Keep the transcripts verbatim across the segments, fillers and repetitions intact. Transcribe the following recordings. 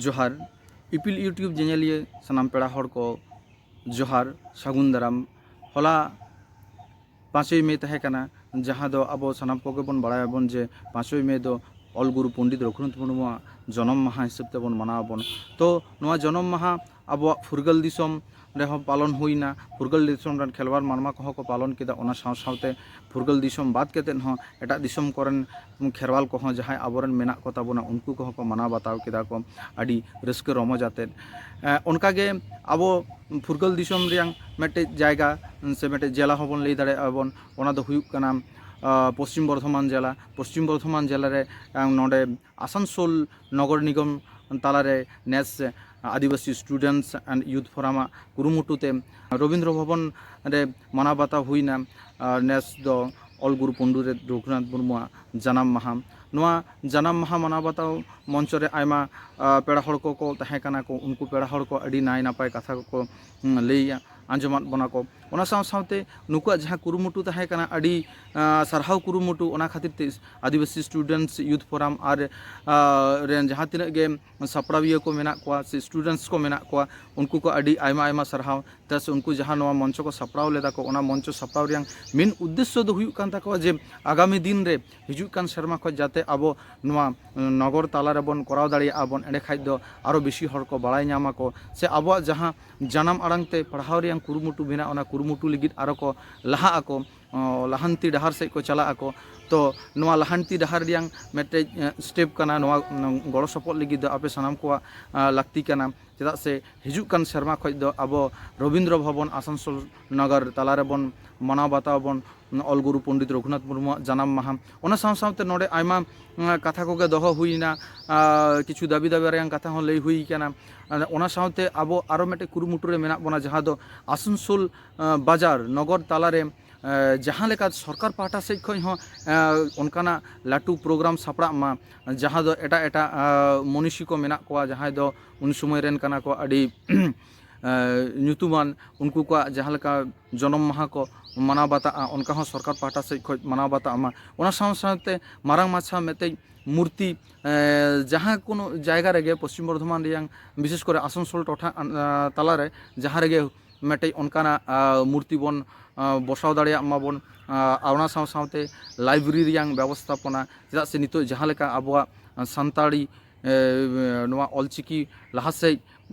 ᱡᱚᱦᱟᱨ᱾ ᱤᱯᱤᱞ YouTube ᱧᱮᱧᱮᱞᱤᱭᱟᱹ ᱥᱟᱱᱟᱢ ᱯᱮᱲᱟ ᱦᱚᱲ ᱠᱚ ᱡᱚᱦᱟᱨ, ᱥᱟᱹᱜᱩᱱ ᱫᱟᱨᱟᱢ᱾ ᱦᱚᱞᱟ ᱯᱟᱸᱪᱚᱭ ᱢᱮ ᱛᱟᱦᱮᱸ ᱠᱟᱱᱟ, ᱡᱟᱦᱟᱸ ᱫᱚ ᱟᱵᱚ ᱥᱟᱱᱟᱢ ᱠᱚᱜᱮ ᱵᱚᱱ ᱵᱟᱲᱟᱭᱟᱵᱚᱱ ᱡᱮ ᱯᱟᱸᱪᱚᱭ ᱢᱮ ᱫᱚ ᱚᱞ ᱜᱩᱨᱩ ᱯᱚᱱᱰᱤᱛ ᱨᱚᱜᱷᱩᱱᱟᱛᱷ ᱢᱩᱨᱢᱩᱣᱟᱜ ᱡᱚᱱᱚᱢ ᱢᱟᱦᱟ ᱦᱤᱥᱟᱹᱵ ᱛᱮᱵᱚᱱ ᱢᱟᱱᱟᱣ ᱟᱵᱚᱱ᱾ ᱛᱚ ᱱᱚᱣᱟ ᱡᱚᱱᱚᱢ ᱢᱟᱦᱟ ᱟᱵᱚᱣᱟᱜ ᱯᱷᱩᱨᱜᱟᱹᱞ ᱫᱤᱥᱚᱢ ᱨᱮᱦᱚᱸ ᱯᱟᱞᱚᱱ ᱦᱩᱭᱱᱟ, ᱯᱷᱩᱨᱜᱟᱹᱞ ᱫᱤᱥᱚᱢ ᱨᱮᱱ ᱠᱷᱮᱨᱣᱟᱞ ᱢᱟᱱᱣᱟ ᱠᱚᱦᱚᱸ ᱠᱚ ᱯᱟᱞᱚᱱ ᱠᱮᱫᱟ᱾ ᱚᱱᱟ ᱥᱟᱶ ᱥᱟᱶᱛᱮ ᱯᱷᱩᱨᱜᱟᱹᱞ ᱫᱤᱥᱚᱢ ᱵᱟᱫ ᱠᱟᱛᱮᱫ ᱦᱚᱸ ᱮᱴᱟᱜ ᱫᱤᱥᱚᱢ ᱠᱚᱨᱮᱱ ᱠᱷᱮᱨᱣᱟᱞ ᱠᱚᱦᱚᱸ ᱡᱟᱦᱟᱸᱭ ᱟᱵᱚᱨᱮᱱ ᱢᱮᱱᱟᱜ ᱠᱚ ᱛᱟᱵᱚᱱᱟ, ᱩᱱᱠᱩ ᱠᱚᱦᱚᱸ ᱠᱚ ᱢᱟᱱᱟᱣ ᱵᱟᱛᱟᱣ ᱠᱮᱫᱟ ᱠᱚ ᱟᱹᱰᱤ ᱨᱟᱹᱥᱠᱟᱹ ᱨᱚᱢᱚᱡᱽ ᱟᱛᱮᱫ᱾ ᱮᱸ, ᱚᱱᱠᱟᱜᱮ ᱟᱵᱚ ᱯᱷᱩᱨᱜᱟᱹᱞ ᱫᱤᱥᱚᱢ ᱨᱮᱭᱟᱝ ᱢᱤᱫᱴᱮᱡ ᱡᱟᱭᱜᱟ ᱥᱮ ᱢᱤᱫᱴᱮᱡ ᱡᱮᱞᱟ ᱦᱚᱸᱵᱚᱱ ᱞᱟᱹᱭ ᱫᱟᱲᱮᱭᱟᱜᱼᱟ ᱵᱚᱱ, ᱚᱱᱟ ᱫᱚ ᱦᱩᱭᱩᱜ ᱠᱟᱱᱟ ᱟᱸ, ᱯᱚᱥᱪᱤᱢ ᱵᱚᱨᱫᱷᱚᱢᱟᱱ ᱡᱮᱞᱟ᱾ ᱯᱚᱥᱪᱤᱢ ᱵᱚᱨᱫᱷᱚᱢᱟᱱ ᱡᱮᱞᱟ ᱨᱮ, ᱟᱸ, ᱱᱚᱰᱮ ᱟᱥᱟᱱᱥᱳᱞ ᱱᱚᱜᱚᱨ ᱱᱤᱜᱚᱢ ᱛᱟᱞᱟᱨᱮ ᱱᱮᱥ ᱟᱹᱫᱤᱵᱟᱹᱥᱤ ᱥᱴᱩᱰᱮᱱᱴᱥ ᱮᱱᱰ ᱭᱩᱛᱷ ᱯᱷᱳᱨᱟᱢᱟᱜ ᱠᱩᱨᱩᱢᱩᱴᱩ ᱛᱮ ᱨᱚᱵᱤᱱᱫᱨᱚ ᱵᱷᱚᱵᱚᱱ ᱨᱮ ᱢᱟᱱᱟᱣ ᱵᱟᱛᱟᱣ ᱦᱩᱭᱱᱟ᱾ ᱟᱨ ᱱᱮᱥ ᱫᱚ ᱚᱞ ᱜᱩᱨᱩ ᱯᱚᱱᱰᱤᱛ ᱨᱚᱜᱷᱩᱱᱟᱛᱷ ᱢᱩᱨᱢᱩᱣᱟᱜ ᱡᱟᱱᱟᱢ ᱢᱟᱦᱟ᱾ ᱱᱚᱣᱟ ᱡᱟᱱᱟᱢ ᱢᱟᱦᱟ ᱢᱟᱱᱟᱣ ᱵᱟᱛᱟᱣ ᱢᱚᱧᱪᱚ ᱨᱮ ᱟᱭᱢᱟ, ᱟᱸ, ᱯᱮᱲᱟ ᱦᱚᱲ ᱠᱚᱠᱚ ᱛᱟᱦᱮᱸ ᱠᱟᱱᱟ ᱠᱚ᱾ ᱩᱱᱠᱩ ᱯᱮᱲᱟ ᱦᱚᱲ ᱠᱚ ᱟᱹᱰᱤ ᱱᱟᱭ ᱱᱟᱯᱟᱭ ᱠᱟᱛᱷᱟ ᱠᱚᱠᱚ, ᱩᱸ, ᱞᱟᱹᱭᱟ, ᱟᱸᱡᱚᱢᱟᱫ ᱵᱚᱱᱟ ᱠᱚ᱾ ᱚᱱᱟ ᱥᱟᱶ ᱥᱟᱶᱛᱮ ᱱᱩᱠᱩᱣᱟᱜ ᱡᱟᱦᱟᱸ ᱠᱩᱨᱩᱢᱩᱴᱩ ᱛᱟᱦᱮᱸ ᱠᱟᱱᱟ, ᱟᱹᱰᱤ, ᱟᱸ, ᱥᱟᱨᱦᱟᱣ ᱠᱩᱨᱩᱢᱩᱴᱩ᱾ ᱚᱱᱟ ᱠᱷᱟᱹᱛᱤᱨ ᱛᱮ ᱟᱹᱫᱤᱵᱟᱹᱥᱤ ᱥᱴᱩᱰᱮᱱᱴᱥ ᱭᱩᱛᱷ ᱯᱷᱳᱨᱟᱢ ᱟᱨ, ᱟᱸ, ᱨᱮᱱ ᱡᱟᱦᱟᱸ ᱛᱤᱱᱟᱹᱜ ᱜᱮ ᱥᱟᱯᱲᱟᱣᱤᱭᱟᱹ ᱠᱚ ᱢᱮᱱᱟᱜ ᱠᱚᱣᱟ ᱥᱮ ᱥᱴᱩᱰᱮᱱᱴᱥ ᱠᱚ ᱢᱮᱱᱟᱜ ᱠᱚᱣᱟ, ᱩᱱᱠᱩ ᱠᱚ ᱟᱹᱰᱤ ᱟᱭᱢᱟ ᱟᱭᱢᱟ ᱥᱟᱨᱦᱟᱣ᱾ ᱪᱮᱫᱟᱜ ᱥᱮ ᱩᱱᱠᱩ ᱡᱟᱦᱟᱸ ᱱᱚᱣᱟ ᱢᱚᱧᱪᱚ ᱠᱚ ᱥᱟᱯᱲᱟᱣ ᱞᱮᱫᱟ ᱠᱚ, ᱚᱱᱟ ᱢᱚᱧᱪᱚ ᱥᱟᱯᱲᱟᱣ ᱨᱮᱭᱟᱝ ᱢᱮᱱ ᱩᱫᱽᱫᱮᱥᱥᱚ ᱫᱚ ᱦᱩᱭᱩᱜ ᱠᱟᱱ ᱛᱟᱠᱚᱣᱟ ᱡᱮ ᱟᱜᱟᱢᱤ ᱫᱤᱱ ᱨᱮ ᱦᱤᱡᱩᱜ ᱠᱟᱱ ᱥᱮᱨᱢᱟ ᱠᱷᱚᱱ ᱡᱟᱛᱮ ᱟᱵᱚ ᱱᱚᱣᱟ ᱱᱚᱜᱚᱨ ᱛᱟᱞᱟ ᱨᱮᱵᱚᱱ ᱠᱚᱨᱟᱣ ᱫᱟᱲᱮᱭᱟᱜᱼᱟ ᱵᱚᱱ, ᱮᱸᱰᱮ ᱠᱷᱟᱡ ᱫᱚ ᱟᱨᱚ ᱵᱮᱥᱤ ᱦᱚᱲ ᱠᱚ ᱵᱟᱲᱟᱭ ᱧᱟᱢ ᱟᱠᱚ ᱥᱮ ᱟᱵᱚᱣᱟᱜ ᱡᱟᱦᱟᱸ ᱡᱟᱱᱟᱢ ᱟᱲᱟᱝ ᱛᱮ ᱯᱟᱲᱦᱟᱣ ᱨᱮᱭᱟᱝ ᱠᱩᱨᱩᱢᱩᱴᱩ ᱢᱮᱱᱟᱜᱼᱟ, ᱚᱱᱟ ᱠᱩᱨᱩᱢᱩᱴᱩ ᱞᱟᱹᱜᱤᱫ ᱟᱨᱚ ᱠᱚ ᱞᱟᱦᱟᱜ ᱟᱠᱚ, ᱚ, ᱞᱟᱦᱟᱱᱛᱤ ᱰᱟᱦᱟᱨ ᱥᱮᱫ ᱠᱚ ᱪᱟᱞᱟᱜ ᱟᱠᱚ᱾ ᱛᱚ ᱱᱚᱣᱟ ᱞᱟᱦᱟᱱᱛᱤ ᱰᱟᱦᱟᱨ ᱨᱮᱭᱟᱝ ᱢᱤᱫᱴᱮᱡ, ᱮ, ᱥᱴᱮᱯ ᱠᱟᱱᱟ᱾ ᱱᱚᱣᱟ, ᱩᱸ, ᱜᱚᱲᱚ ᱥᱚᱯᱚᱦᱚᱫ ᱞᱟᱹᱜᱤᱫ ᱫᱚ ᱟᱯᱮ ᱥᱟᱱᱟᱢ ᱠᱚᱣᱟᱜ, ᱟ, ᱞᱟᱹᱠᱛᱤ ᱠᱟᱱᱟ᱾ ᱪᱮᱫᱟᱜ ᱥᱮ ᱦᱤᱡᱩᱜ ᱠᱟᱱ ᱥᱮᱨᱢᱟ ᱠᱷᱚᱱ ᱫᱚ ᱟᱵᱚ ᱨᱚᱵᱤᱱᱫᱨᱚ ᱵᱷᱚᱵᱚᱱ ᱟᱥᱟᱱᱥᱳᱞ ᱱᱚᱜᱚᱨ ᱛᱟᱞᱟ ᱨᱮᱵᱚᱱ ᱢᱟᱱᱟᱣ ᱵᱟᱛᱟᱣ ᱟᱵᱚᱱ ᱚᱞ ᱜᱩᱨᱩ ᱯᱚᱱᱰᱤᱛ ᱨᱚᱜᱷᱩᱱᱟᱛᱷ ᱢᱩᱨᱢᱩᱣᱟᱜ ᱡᱟᱱᱟᱢ ᱢᱟᱦᱟ᱾ ᱚᱱᱟ ᱥᱟᱶ ᱥᱟᱶᱛᱮ ᱱᱚᱰᱮ ᱟᱭᱢᱟ, ᱩᱸ, ᱠᱟᱛᱷᱟ ᱠᱚᱜᱮ ᱫᱚᱦᱚ ᱦᱩᱭᱱᱟ, ᱟ, ᱠᱤᱪᱷᱩ ᱫᱟᱹᱵᱤ ᱫᱟᱵᱟ ᱨᱮᱭᱟᱝ ᱠᱟᱛᱷᱟ ᱦᱚᱸ ᱞᱟᱹᱭ ᱦᱩᱭ ᱠᱟᱱᱟ᱾ ᱟ, ᱚᱱᱟ ᱥᱟᱶᱛᱮ ᱟᱵᱚ ᱟᱨᱚ ᱢᱤᱫᱴᱮᱡ ᱠᱩᱨᱩᱢᱩᱴᱩ ᱨᱮ ᱢᱮᱱᱟᱜ ᱵᱚᱱᱟ, ᱡᱟᱦᱟᱸ ᱫᱚ ᱟᱥᱟᱱᱥᱳᱞ, ᱟ, ᱵᱟᱡᱟᱨ ᱱᱚᱜᱚᱨ ᱛᱟᱞᱟᱨᱮ, ᱟ, ᱡᱟᱦᱟᱸ ᱞᱮᱠᱟ ᱥᱚᱨᱠᱟᱨ ᱯᱟᱦᱴᱟ ᱥᱮᱫ ᱠᱷᱚᱱ ᱦᱚᱸ, ᱟ, ᱚᱱᱠᱟᱱᱟᱜ ᱞᱟᱹᱴᱩ ᱯᱨᱳᱜᱨᱟᱢ ᱥᱟᱯᱲᱟᱜ ᱢᱟ, ᱡᱟᱦᱟᱸ ᱫᱚ ᱮᱴᱟᱜ ᱮᱴᱟᱜ, ᱟ, ᱢᱚᱱᱤᱥᱤ ᱠᱚ ᱢᱮᱱᱟᱜ ᱠᱚᱣᱟ, ᱡᱟᱦᱟᱸᱭ ᱫᱚ ᱩᱱ ᱥᱚᱢᱚᱭ ᱨᱮᱱ ᱠᱟᱱᱟ ᱠᱚ, ᱟᱹᱰᱤ ᱧᱩᱛᱩᱢᱟᱱ ᱩᱱᱠᱩ ᱠᱚᱣᱟᱜ ᱡᱟᱦᱟᱸ ᱞᱮᱠᱟ ᱡᱚᱱᱚᱢ ᱢᱟᱦᱟ ᱠᱚ ᱢᱟᱱᱟᱣ ᱵᱟᱛᱟᱜᱼᱟ, ᱚᱱᱠᱟ ᱦᱚᱸ ᱥᱚᱨᱠᱟᱨ ᱯᱟᱦᱴᱟ ᱥᱮᱫ ᱠᱷᱚᱱ ᱢᱟᱱᱟᱣ ᱵᱟᱛᱟᱜ ᱢᱟ᱾ ᱚᱱᱟ ᱥᱟᱶ ᱥᱟᱶᱛᱮ ᱢᱟᱨᱟᱝ ᱢᱟᱪᱷᱟ ᱢᱤᱫᱴᱮᱡ ᱢᱩᱨᱛᱤ, ᱡᱟᱦᱟᱸ ᱠᱳᱱᱳ ᱡᱟᱭᱜᱟ ᱨᱮᱜᱮ ᱯᱚᱥᱪᱤᱢ ᱵᱚᱨᱫᱷᱚᱢᱟᱱ ᱨᱮᱭᱟᱝ, ᱵᱤᱥᱮᱥ ᱠᱚᱨᱮ ᱟᱥᱟᱱᱥᱳᱞ ᱴᱚᱴᱷᱟ ᱛᱟᱞᱟᱨᱮ ᱡᱟᱦᱟᱸ ᱨᱮᱜᱮ ᱢᱤᱫᱴᱮᱡ ᱚᱱᱠᱟᱱᱟᱜ ᱢᱩᱨᱛᱤ ᱵᱚᱱ ᱵᱚᱥᱟᱣ ᱫᱟᱲᱮᱭᱟᱜ ᱢᱟᱵᱚᱱ᱾ ᱟᱨ ᱚᱱᱟ ᱥᱟᱶ ᱥᱟᱶᱛᱮ ᱞᱟᱭᱵᱨᱮᱨᱤ ᱨᱮᱭᱟᱝ ᱵᱮᱵᱚᱥᱛᱷᱟᱯᱚᱱᱟ, ᱪᱮᱫᱟᱜ ᱥᱮ ᱱᱤᱛᱚᱜ ᱡᱟᱦᱟᱸ ᱞᱮᱠᱟ ᱟᱵᱚᱣᱟᱜ ᱥᱟᱱᱛᱟᱲᱤ ᱱᱚᱣᱟ ᱚᱞᱪᱤᱠᱤ ᱞᱟᱦᱟ ᱥᱮᱫ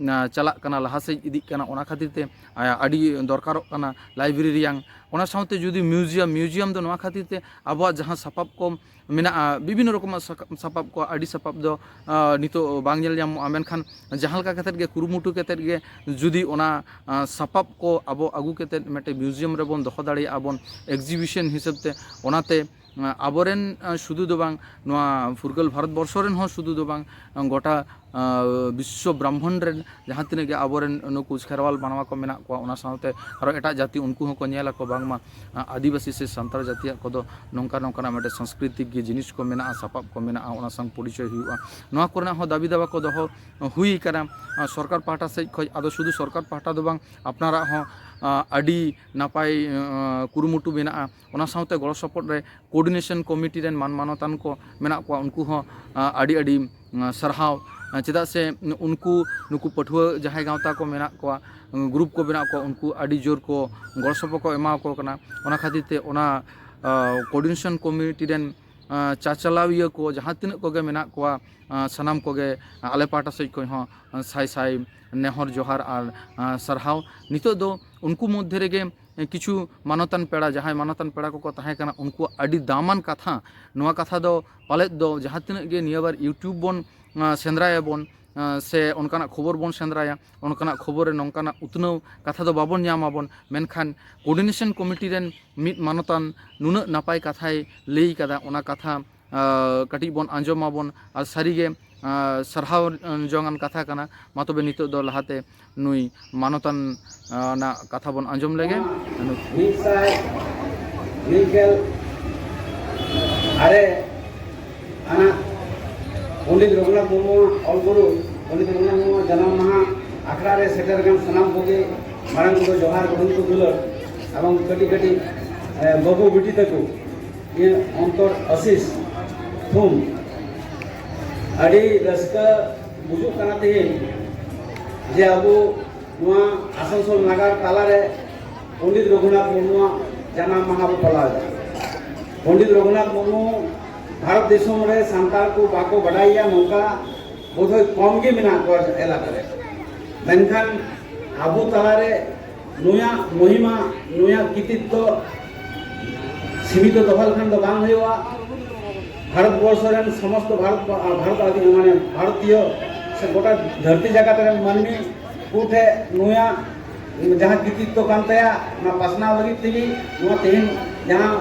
ᱪᱟᱞᱟᱜ ᱠᱟᱱᱟ, ᱞᱟᱦᱟ ᱥᱮᱫ ᱤᱫᱤᱜ ᱠᱟᱱᱟ, ᱚᱱᱟ ᱠᱷᱟᱹᱛᱤᱨ ᱛᱮ ᱟᱹᱰᱤ ᱫᱚᱨᱠᱟᱨᱚᱜ ᱠᱟᱱᱟ ᱞᱟᱭᱵᱨᱮᱨᱤ ᱨᱮᱭᱟᱝ᱾ ᱚᱱᱟ ᱥᱟᱶᱛᱮ ᱡᱩᱫᱤ ᱢᱤᱭᱩᱡᱤᱭᱟᱢ, ᱢᱤᱭᱩᱡᱤᱭᱟᱢ ᱫᱚ ᱱᱚᱣᱟ ᱠᱷᱟᱹᱛᱤᱨ ᱛᱮ ᱟᱵᱚᱣᱟᱜ ᱡᱟᱦᱟᱸ ᱥᱟᱯᱟᱵ ᱠᱚ ᱢᱮᱱᱟᱜᱼᱟ, ᱵᱤᱵᱷᱤᱱᱱᱚ ᱨᱚᱠᱚᱢᱟᱜ ᱥᱟᱯᱟᱵ ᱠᱚ, ᱟᱹᱰᱤ ᱥᱟᱯᱟᱵ ᱫᱚ ᱱᱤᱛᱚᱜ ᱵᱟᱝ ᱧᱮᱞ ᱧᱟᱢᱚᱜᱼᱟ, ᱢᱮᱱᱠᱷᱟᱱ ᱡᱟᱦᱟᱸ ᱞᱮᱠᱟ ᱠᱟᱛᱮᱫ ᱜᱮ ᱠᱩᱨᱩᱢᱩᱴᱩ ᱠᱟᱛᱮᱫ ᱜᱮ ᱡᱩᱫᱤ ᱚᱱᱟ ᱥᱟᱯᱟᱵ ᱠᱚ ᱟᱵᱚ ᱟᱹᱜᱩ ᱠᱟᱛᱮᱫ ᱢᱤᱫᱴᱮᱱ ᱢᱤᱭᱩᱡᱤᱭᱟᱢ ᱨᱮᱵᱚᱱ ᱫᱚᱦᱚ ᱫᱟᱲᱮᱭᱟᱜᱼᱟ ᱵᱚᱱ, ᱮᱠᱡᱤᱵᱤᱥᱚᱱ ᱦᱤᱥᱟᱹᱵ ᱛᱮ, ᱚᱱᱟᱛᱮ ᱟᱵᱚᱨᱮᱱ ᱥᱩᱫᱷᱩ ᱫᱚ ᱵᱟᱝ, ᱱᱚᱣᱟ ᱯᱷᱩᱨᱜᱟᱹᱞ ᱵᱷᱟᱨᱚᱛ ᱵᱚᱨᱥᱚ ᱨᱮᱱ ᱦᱚᱸ ᱥᱩᱫᱷᱩ ᱫᱚ ᱵᱟᱝ, ᱜᱚᱴᱟ ᱵᱤᱥᱥᱚ ᱵᱨᱟᱦᱢᱚᱱᱰ ᱨᱮᱱ ᱡᱟᱦᱟᱸ ᱛᱤᱱᱟᱹᱜ ᱜᱮ ᱟᱵᱚᱨᱮᱱ ᱱᱩᱠᱩ ᱠᱷᱮᱨᱣᱟᱞ ᱢᱟᱱᱣᱟ ᱠᱚ ᱢᱮᱱᱟᱜ ᱠᱚᱣᱟ, ᱚᱱᱟ ᱥᱟᱶᱛᱮ ᱟᱨᱚ ᱮᱴᱟᱜ ᱡᱟᱹᱛᱤ, ᱩᱱᱠᱩ ᱦᱚᱸᱠᱚ ᱧᱮᱞ ᱟᱠᱚ ᱵᱟᱝᱢᱟ ᱟᱹᱫᱤᱵᱟᱹᱥᱤ ᱥᱮ ᱥᱟᱱᱛᱟᱲ ᱡᱟᱹᱛᱤᱭᱟᱜ ᱠᱚᱫᱚ ᱱᱚᱝᱠᱟ ᱱᱚᱝᱠᱟᱱᱟᱜ ᱢᱤᱫᱴᱮᱱ ᱥᱟᱝᱥᱠᱨᱤᱛᱤᱠ ᱜᱮ ᱡᱤᱱᱤᱥ ᱠᱚ ᱢᱮᱱᱟᱜᱼᱟ, ᱥᱟᱯᱟᱵ ᱠᱚ ᱢᱮᱱᱟᱜᱼᱟ, ᱚᱱᱟ ᱥᱟᱶ ᱯᱚᱨᱤᱪᱚᱭ ᱦᱩᱭᱩᱜᱼᱟ᱾ ᱱᱚᱣᱟ ᱠᱚᱨᱮᱱᱟᱜ ᱦᱚᱸ ᱫᱟᱹᱵᱤ ᱫᱟᱵᱟ ᱠᱚ ᱫᱚᱦᱚ ᱦᱩᱭ ᱟᱠᱟᱱᱟ ᱥᱚᱨᱠᱟᱨ ᱯᱟᱦᱴᱟ ᱥᱮᱫ ᱠᱷᱚᱱ᱾ ᱟᱫᱚ ᱥᱩᱫᱷᱩ ᱥᱚᱨᱠᱟᱨ ᱯᱟᱦᱴᱟ ᱫᱚ ᱵᱟᱝ, ᱟᱯᱱᱟᱨᱟᱜ ᱦᱚᱸ ᱟᱹᱰᱤ ᱱᱟᱯᱟᱭ ᱠᱩᱨᱩᱢᱩᱴᱩ ᱢᱮᱱᱟᱜᱼᱟ᱾ ᱚᱱᱟ ᱥᱟᱶᱛᱮ ᱜᱚᱲᱚ ᱥᱚᱯᱚᱦᱚᱫ ᱨᱮ ᱠᱳᱚᱨᱰᱤᱱᱮᱥᱚᱱ ᱠᱚᱢᱤᱴᱤ ᱨᱮᱱ ᱢᱟᱱ ᱢᱟᱱᱚᱛᱟᱱ ᱠᱚ ᱢᱮᱱᱟᱜ ᱠᱚᱣᱟ, ᱩᱱᱠᱩ ᱦᱚᱸ ᱟᱹᱰᱤ ᱟᱹᱰᱤ ᱥᱟᱨᱦᱟᱣ᱾ ᱪᱮᱫᱟᱜ ᱥᱮ ᱩᱱᱠᱩ, ᱱᱩᱠᱩ ᱯᱟᱹᱴᱷᱩᱣᱟᱹ ᱡᱟᱦᱟᱸᱭ ᱜᱟᱶᱛᱟ ᱠᱚ ᱢᱮᱱᱟᱜ ᱠᱚᱣᱟ, ᱜᱨᱩᱯ ᱠᱚ ᱢᱮᱱᱟᱜ ᱠᱚᱣᱟ, ᱩᱱᱠᱩ ᱟᱹᱰᱤ ᱡᱳᱨ ᱠᱚ ᱜᱚᱲᱚ ᱥᱚᱯᱚᱦᱚᱫ ᱠᱚ ᱮᱢᱟ ᱠᱚ ᱠᱟᱱᱟ᱾ ᱚᱱᱟ ᱠᱷᱟᱹᱛᱤᱨ ᱛᱮ ᱚᱱᱟ ᱠᱳᱚᱨᱰᱤᱱᱮᱥᱚᱱ ᱠᱚᱢᱤᱴᱤ ᱨᱮᱱ ᱪᱟᱪᱟᱞᱟᱣᱤᱭᱟᱹ ᱠᱚ ᱡᱟᱦᱟᱸ ᱛᱤᱱᱟᱹᱜ ᱠᱚᱜᱮ ᱢᱮᱱᱟᱜ ᱠᱚᱣᱟ, ᱥᱟᱱᱟᱢ ᱠᱚᱜᱮ ᱟᱞᱮ ᱯᱟᱦᱴᱟ ᱥᱮᱫ ᱠᱷᱚᱱ ᱦᱚᱸ ᱥᱟᱭ ᱥᱟᱭ ᱱᱮᱦᱚᱨ ᱡᱚᱦᱟᱨ ᱟᱨ ᱥᱟᱨᱦᱟᱣ᱾ ᱱᱤᱛᱚᱜ ᱫᱚ ᱩᱱᱠᱩ ᱢᱚᱫᱽᱫᱷᱮ ᱨᱮᱜᱮ ᱠᱤᱪᱷᱩ ᱢᱟᱱᱚᱛᱟᱱ ᱯᱮᱲᱟ, ᱡᱟᱦᱟᱸᱭ ᱢᱟᱱᱚᱛᱟᱱ ᱯᱮᱲᱟ ᱠᱚᱠᱚ ᱛᱟᱦᱮᱸ ᱠᱟᱱᱟ, ᱩᱱᱠᱩᱣᱟᱜ ᱟᱹᱰᱤ ᱫᱟᱢᱟᱱ ᱠᱟᱛᱷᱟ, ᱱᱚᱣᱟ ᱠᱟᱛᱷᱟ ᱫᱚ ᱯᱟᱞᱮᱫ ᱫᱚ ᱡᱟᱦᱟᱸ ᱛᱤᱱᱟᱹᱜ ᱜᱮ ᱱᱤᱭᱟᱹ ᱵᱟᱨ YouTube ᱵᱚᱱ ᱥᱮᱸᱫᱽᱨᱟᱭᱟᱵᱚᱱ, ᱥᱮ ᱚᱱᱠᱟᱱᱟᱜ ᱠᱷᱚᱵᱚᱨ ᱵᱚᱱ ᱥᱮᱸᱫᱽᱨᱟᱭᱟ, ᱚᱱᱠᱟᱱᱟᱜ ᱠᱷᱚᱵᱚᱨ ᱨᱮ ᱱᱚᱝᱠᱟᱱᱟᱜ ᱩᱛᱱᱟᱹᱣ ᱠᱟᱛᱷᱟ ᱫᱚ ᱵᱟᱵᱚᱱ ᱧᱟᱢᱟᱵᱚᱱ᱾ ᱢᱮᱱᱠᱷᱟᱱ ᱠᱳᱚᱨᱰᱤᱱᱮᱥᱚᱱ ᱠᱚᱢᱤᱴᱤ ᱨᱮᱱ ᱢᱤᱫ ᱢᱟᱱᱚᱛᱟᱱ ᱱᱩᱱᱟᱹᱜ ᱱᱟᱯᱟᱭ ᱠᱟᱛᱷᱟᱭ ᱞᱟᱹᱭ ᱠᱟᱫᱟ, ᱚᱱᱟ ᱠᱟᱛᱷᱟ ᱠᱟᱹᱴᱤᱡ ᱵᱚᱱ ᱟᱸᱡᱚᱢ ᱢᱟᱵᱚᱱ᱾ ᱟᱨ ᱥᱟᱹᱨᱤᱜᱮ ᱥᱟᱨᱦᱟᱣ ᱡᱚᱝᱟᱱ ᱠᱟᱛᱷᱟ ᱠᱟᱱᱟ᱾ ᱢᱟ ᱛᱚᱵᱮ ᱱᱤᱛᱚᱜ ᱫᱚ ᱞᱟᱦᱟᱛᱮ ᱱᱩᱭ ᱢᱟᱱᱚᱛᱟᱱ ᱱᱟᱜ ᱠᱟᱛᱷᱟ ᱵᱚᱱ ᱟᱸᱡᱚᱢ ᱞᱮᱜᱮ᱾ ᱢᱤᱫ ᱥᱟᱭ ᱜᱮᱞ ᱟᱨᱮ ᱟᱱᱟᱜ ᱯᱚᱱᱰᱤᱛ ᱨᱚᱜᱷᱩᱱᱟᱛᱷ ᱢᱩᱨᱢᱩᱣᱟᱜ ᱚᱞ ᱜᱩᱨᱩ, ᱯᱚᱱᱰᱤᱛ ᱨᱚᱜᱷᱩᱱᱟᱛᱷ ᱢᱩᱨᱢᱩᱣᱟᱜ ᱡᱟᱱᱟᱢ ᱢᱟᱦᱟ ᱟᱠᱷᱲᱟ ᱨᱮ ᱥᱮᱴᱮᱨ ᱟᱠᱟᱱ ᱥᱟᱱᱟᱢ ᱠᱚᱜᱮ ᱢᱟᱲᱟᱝ ᱠᱚᱫᱚ ᱡᱚᱦᱟᱨ, ᱜᱚᱲᱚᱢ ᱠᱚ ᱫᱩᱞᱟᱹᱲ, ᱮᱵᱚᱝ ᱠᱟᱹᱴᱤᱡ ᱠᱟᱹᱴᱤᱡ ᱵᱟᱹᱵᱩ ᱵᱤᱴᱤ ᱛᱟᱠᱚ ᱤᱧᱟᱹᱜ ᱚᱱᱛᱚᱨ ᱟᱥᱤᱥ ᱛᱷᱩᱢ᱾ ᱟᱹᱰᱤ ᱨᱟᱹᱥᱠᱟᱹ ᱵᱩᱡᱩᱜ ᱠᱟᱱᱟ ᱛᱮᱦᱮᱧ ᱡᱮ ᱟᱵᱚ ᱱᱚᱣᱟ ᱟᱥᱟᱱᱥᱳᱞ ᱱᱟᱜᱟᱨ ᱛᱟᱞᱟᱨᱮ ᱯᱚᱱᱰᱤᱛ ᱨᱚᱜᱷᱩᱱᱟᱛᱷ ᱢᱩᱨᱢᱩᱣᱟᱜ ᱡᱟᱱᱟᱢ ᱢᱟᱦᱟ ᱵᱚ ᱯᱟᱞᱟᱣ ᱮᱫᱟ᱾ ᱯᱚᱱᱰᱤᱛ ᱨᱚᱜᱷᱩᱱᱟᱛᱷ ᱢᱩᱨᱢᱩ ᱵᱷᱟᱨᱚᱛ ᱫᱤᱥᱚᱢ ᱨᱮ ᱥᱟᱱᱛᱟᱲ ᱠᱚ ᱵᱟᱠᱚ ᱵᱟᱰᱟᱭᱮᱭᱟ, ᱱᱚᱝᱠᱟ ᱵᱳᱫᱷᱚᱭ ᱠᱚᱢ ᱜᱮ ᱢᱮᱱᱟᱜ ᱠᱚᱣᱟ ᱮᱞᱟᱠᱟ ᱨᱮ᱾ ᱢᱮᱱᱠᱷᱟᱱ ᱟᱵᱚ ᱛᱟᱞᱟᱨᱮ ᱱᱩᱭᱟᱜ ᱢᱚᱦᱤᱢᱟ, ᱱᱩᱭᱟᱜ ᱠᱤᱛᱤᱛᱛᱚ ᱥᱤᱢᱤᱛᱚ ᱫᱚᱦᱚ ᱞᱮᱠᱷᱟᱱ ᱫᱚ ᱵᱟᱝ ᱦᱩᱭᱩᱜᱼᱟ᱾ ᱵᱷᱟᱨᱚᱛ ᱵᱚᱨᱥᱚ ᱨᱮᱱ ᱥᱚᱢᱚᱥᱛᱚ ᱵᱷᱟᱨᱚᱛ, ᱵᱷᱟᱨᱚᱛ ᱟᱹᱫᱤ-, ᱢᱟᱱᱮ ᱵᱷᱟᱨᱚᱛᱤᱭᱚ ᱥᱮ ᱜᱚᱴᱟ ᱫᱷᱟᱹᱨᱛᱤ ᱡᱟᱠᱟᱛ ᱨᱮᱱ ᱢᱟᱹᱱᱢᱤ ᱠᱚ ᱴᱷᱮᱱ ᱱᱩᱭᱟᱜ ᱡᱟᱦᱟᱸ ᱠᱤᱛᱤᱛᱛᱚ ᱠᱟᱱ ᱛᱟᱭᱟ, ᱚᱱᱟ ᱯᱟᱥᱱᱟᱣ ᱞᱟᱹᱜᱤᱫ ᱛᱮᱜᱮ ᱱᱚᱣᱟ ᱛᱮᱦᱮᱧ ᱡᱟᱦᱟᱸ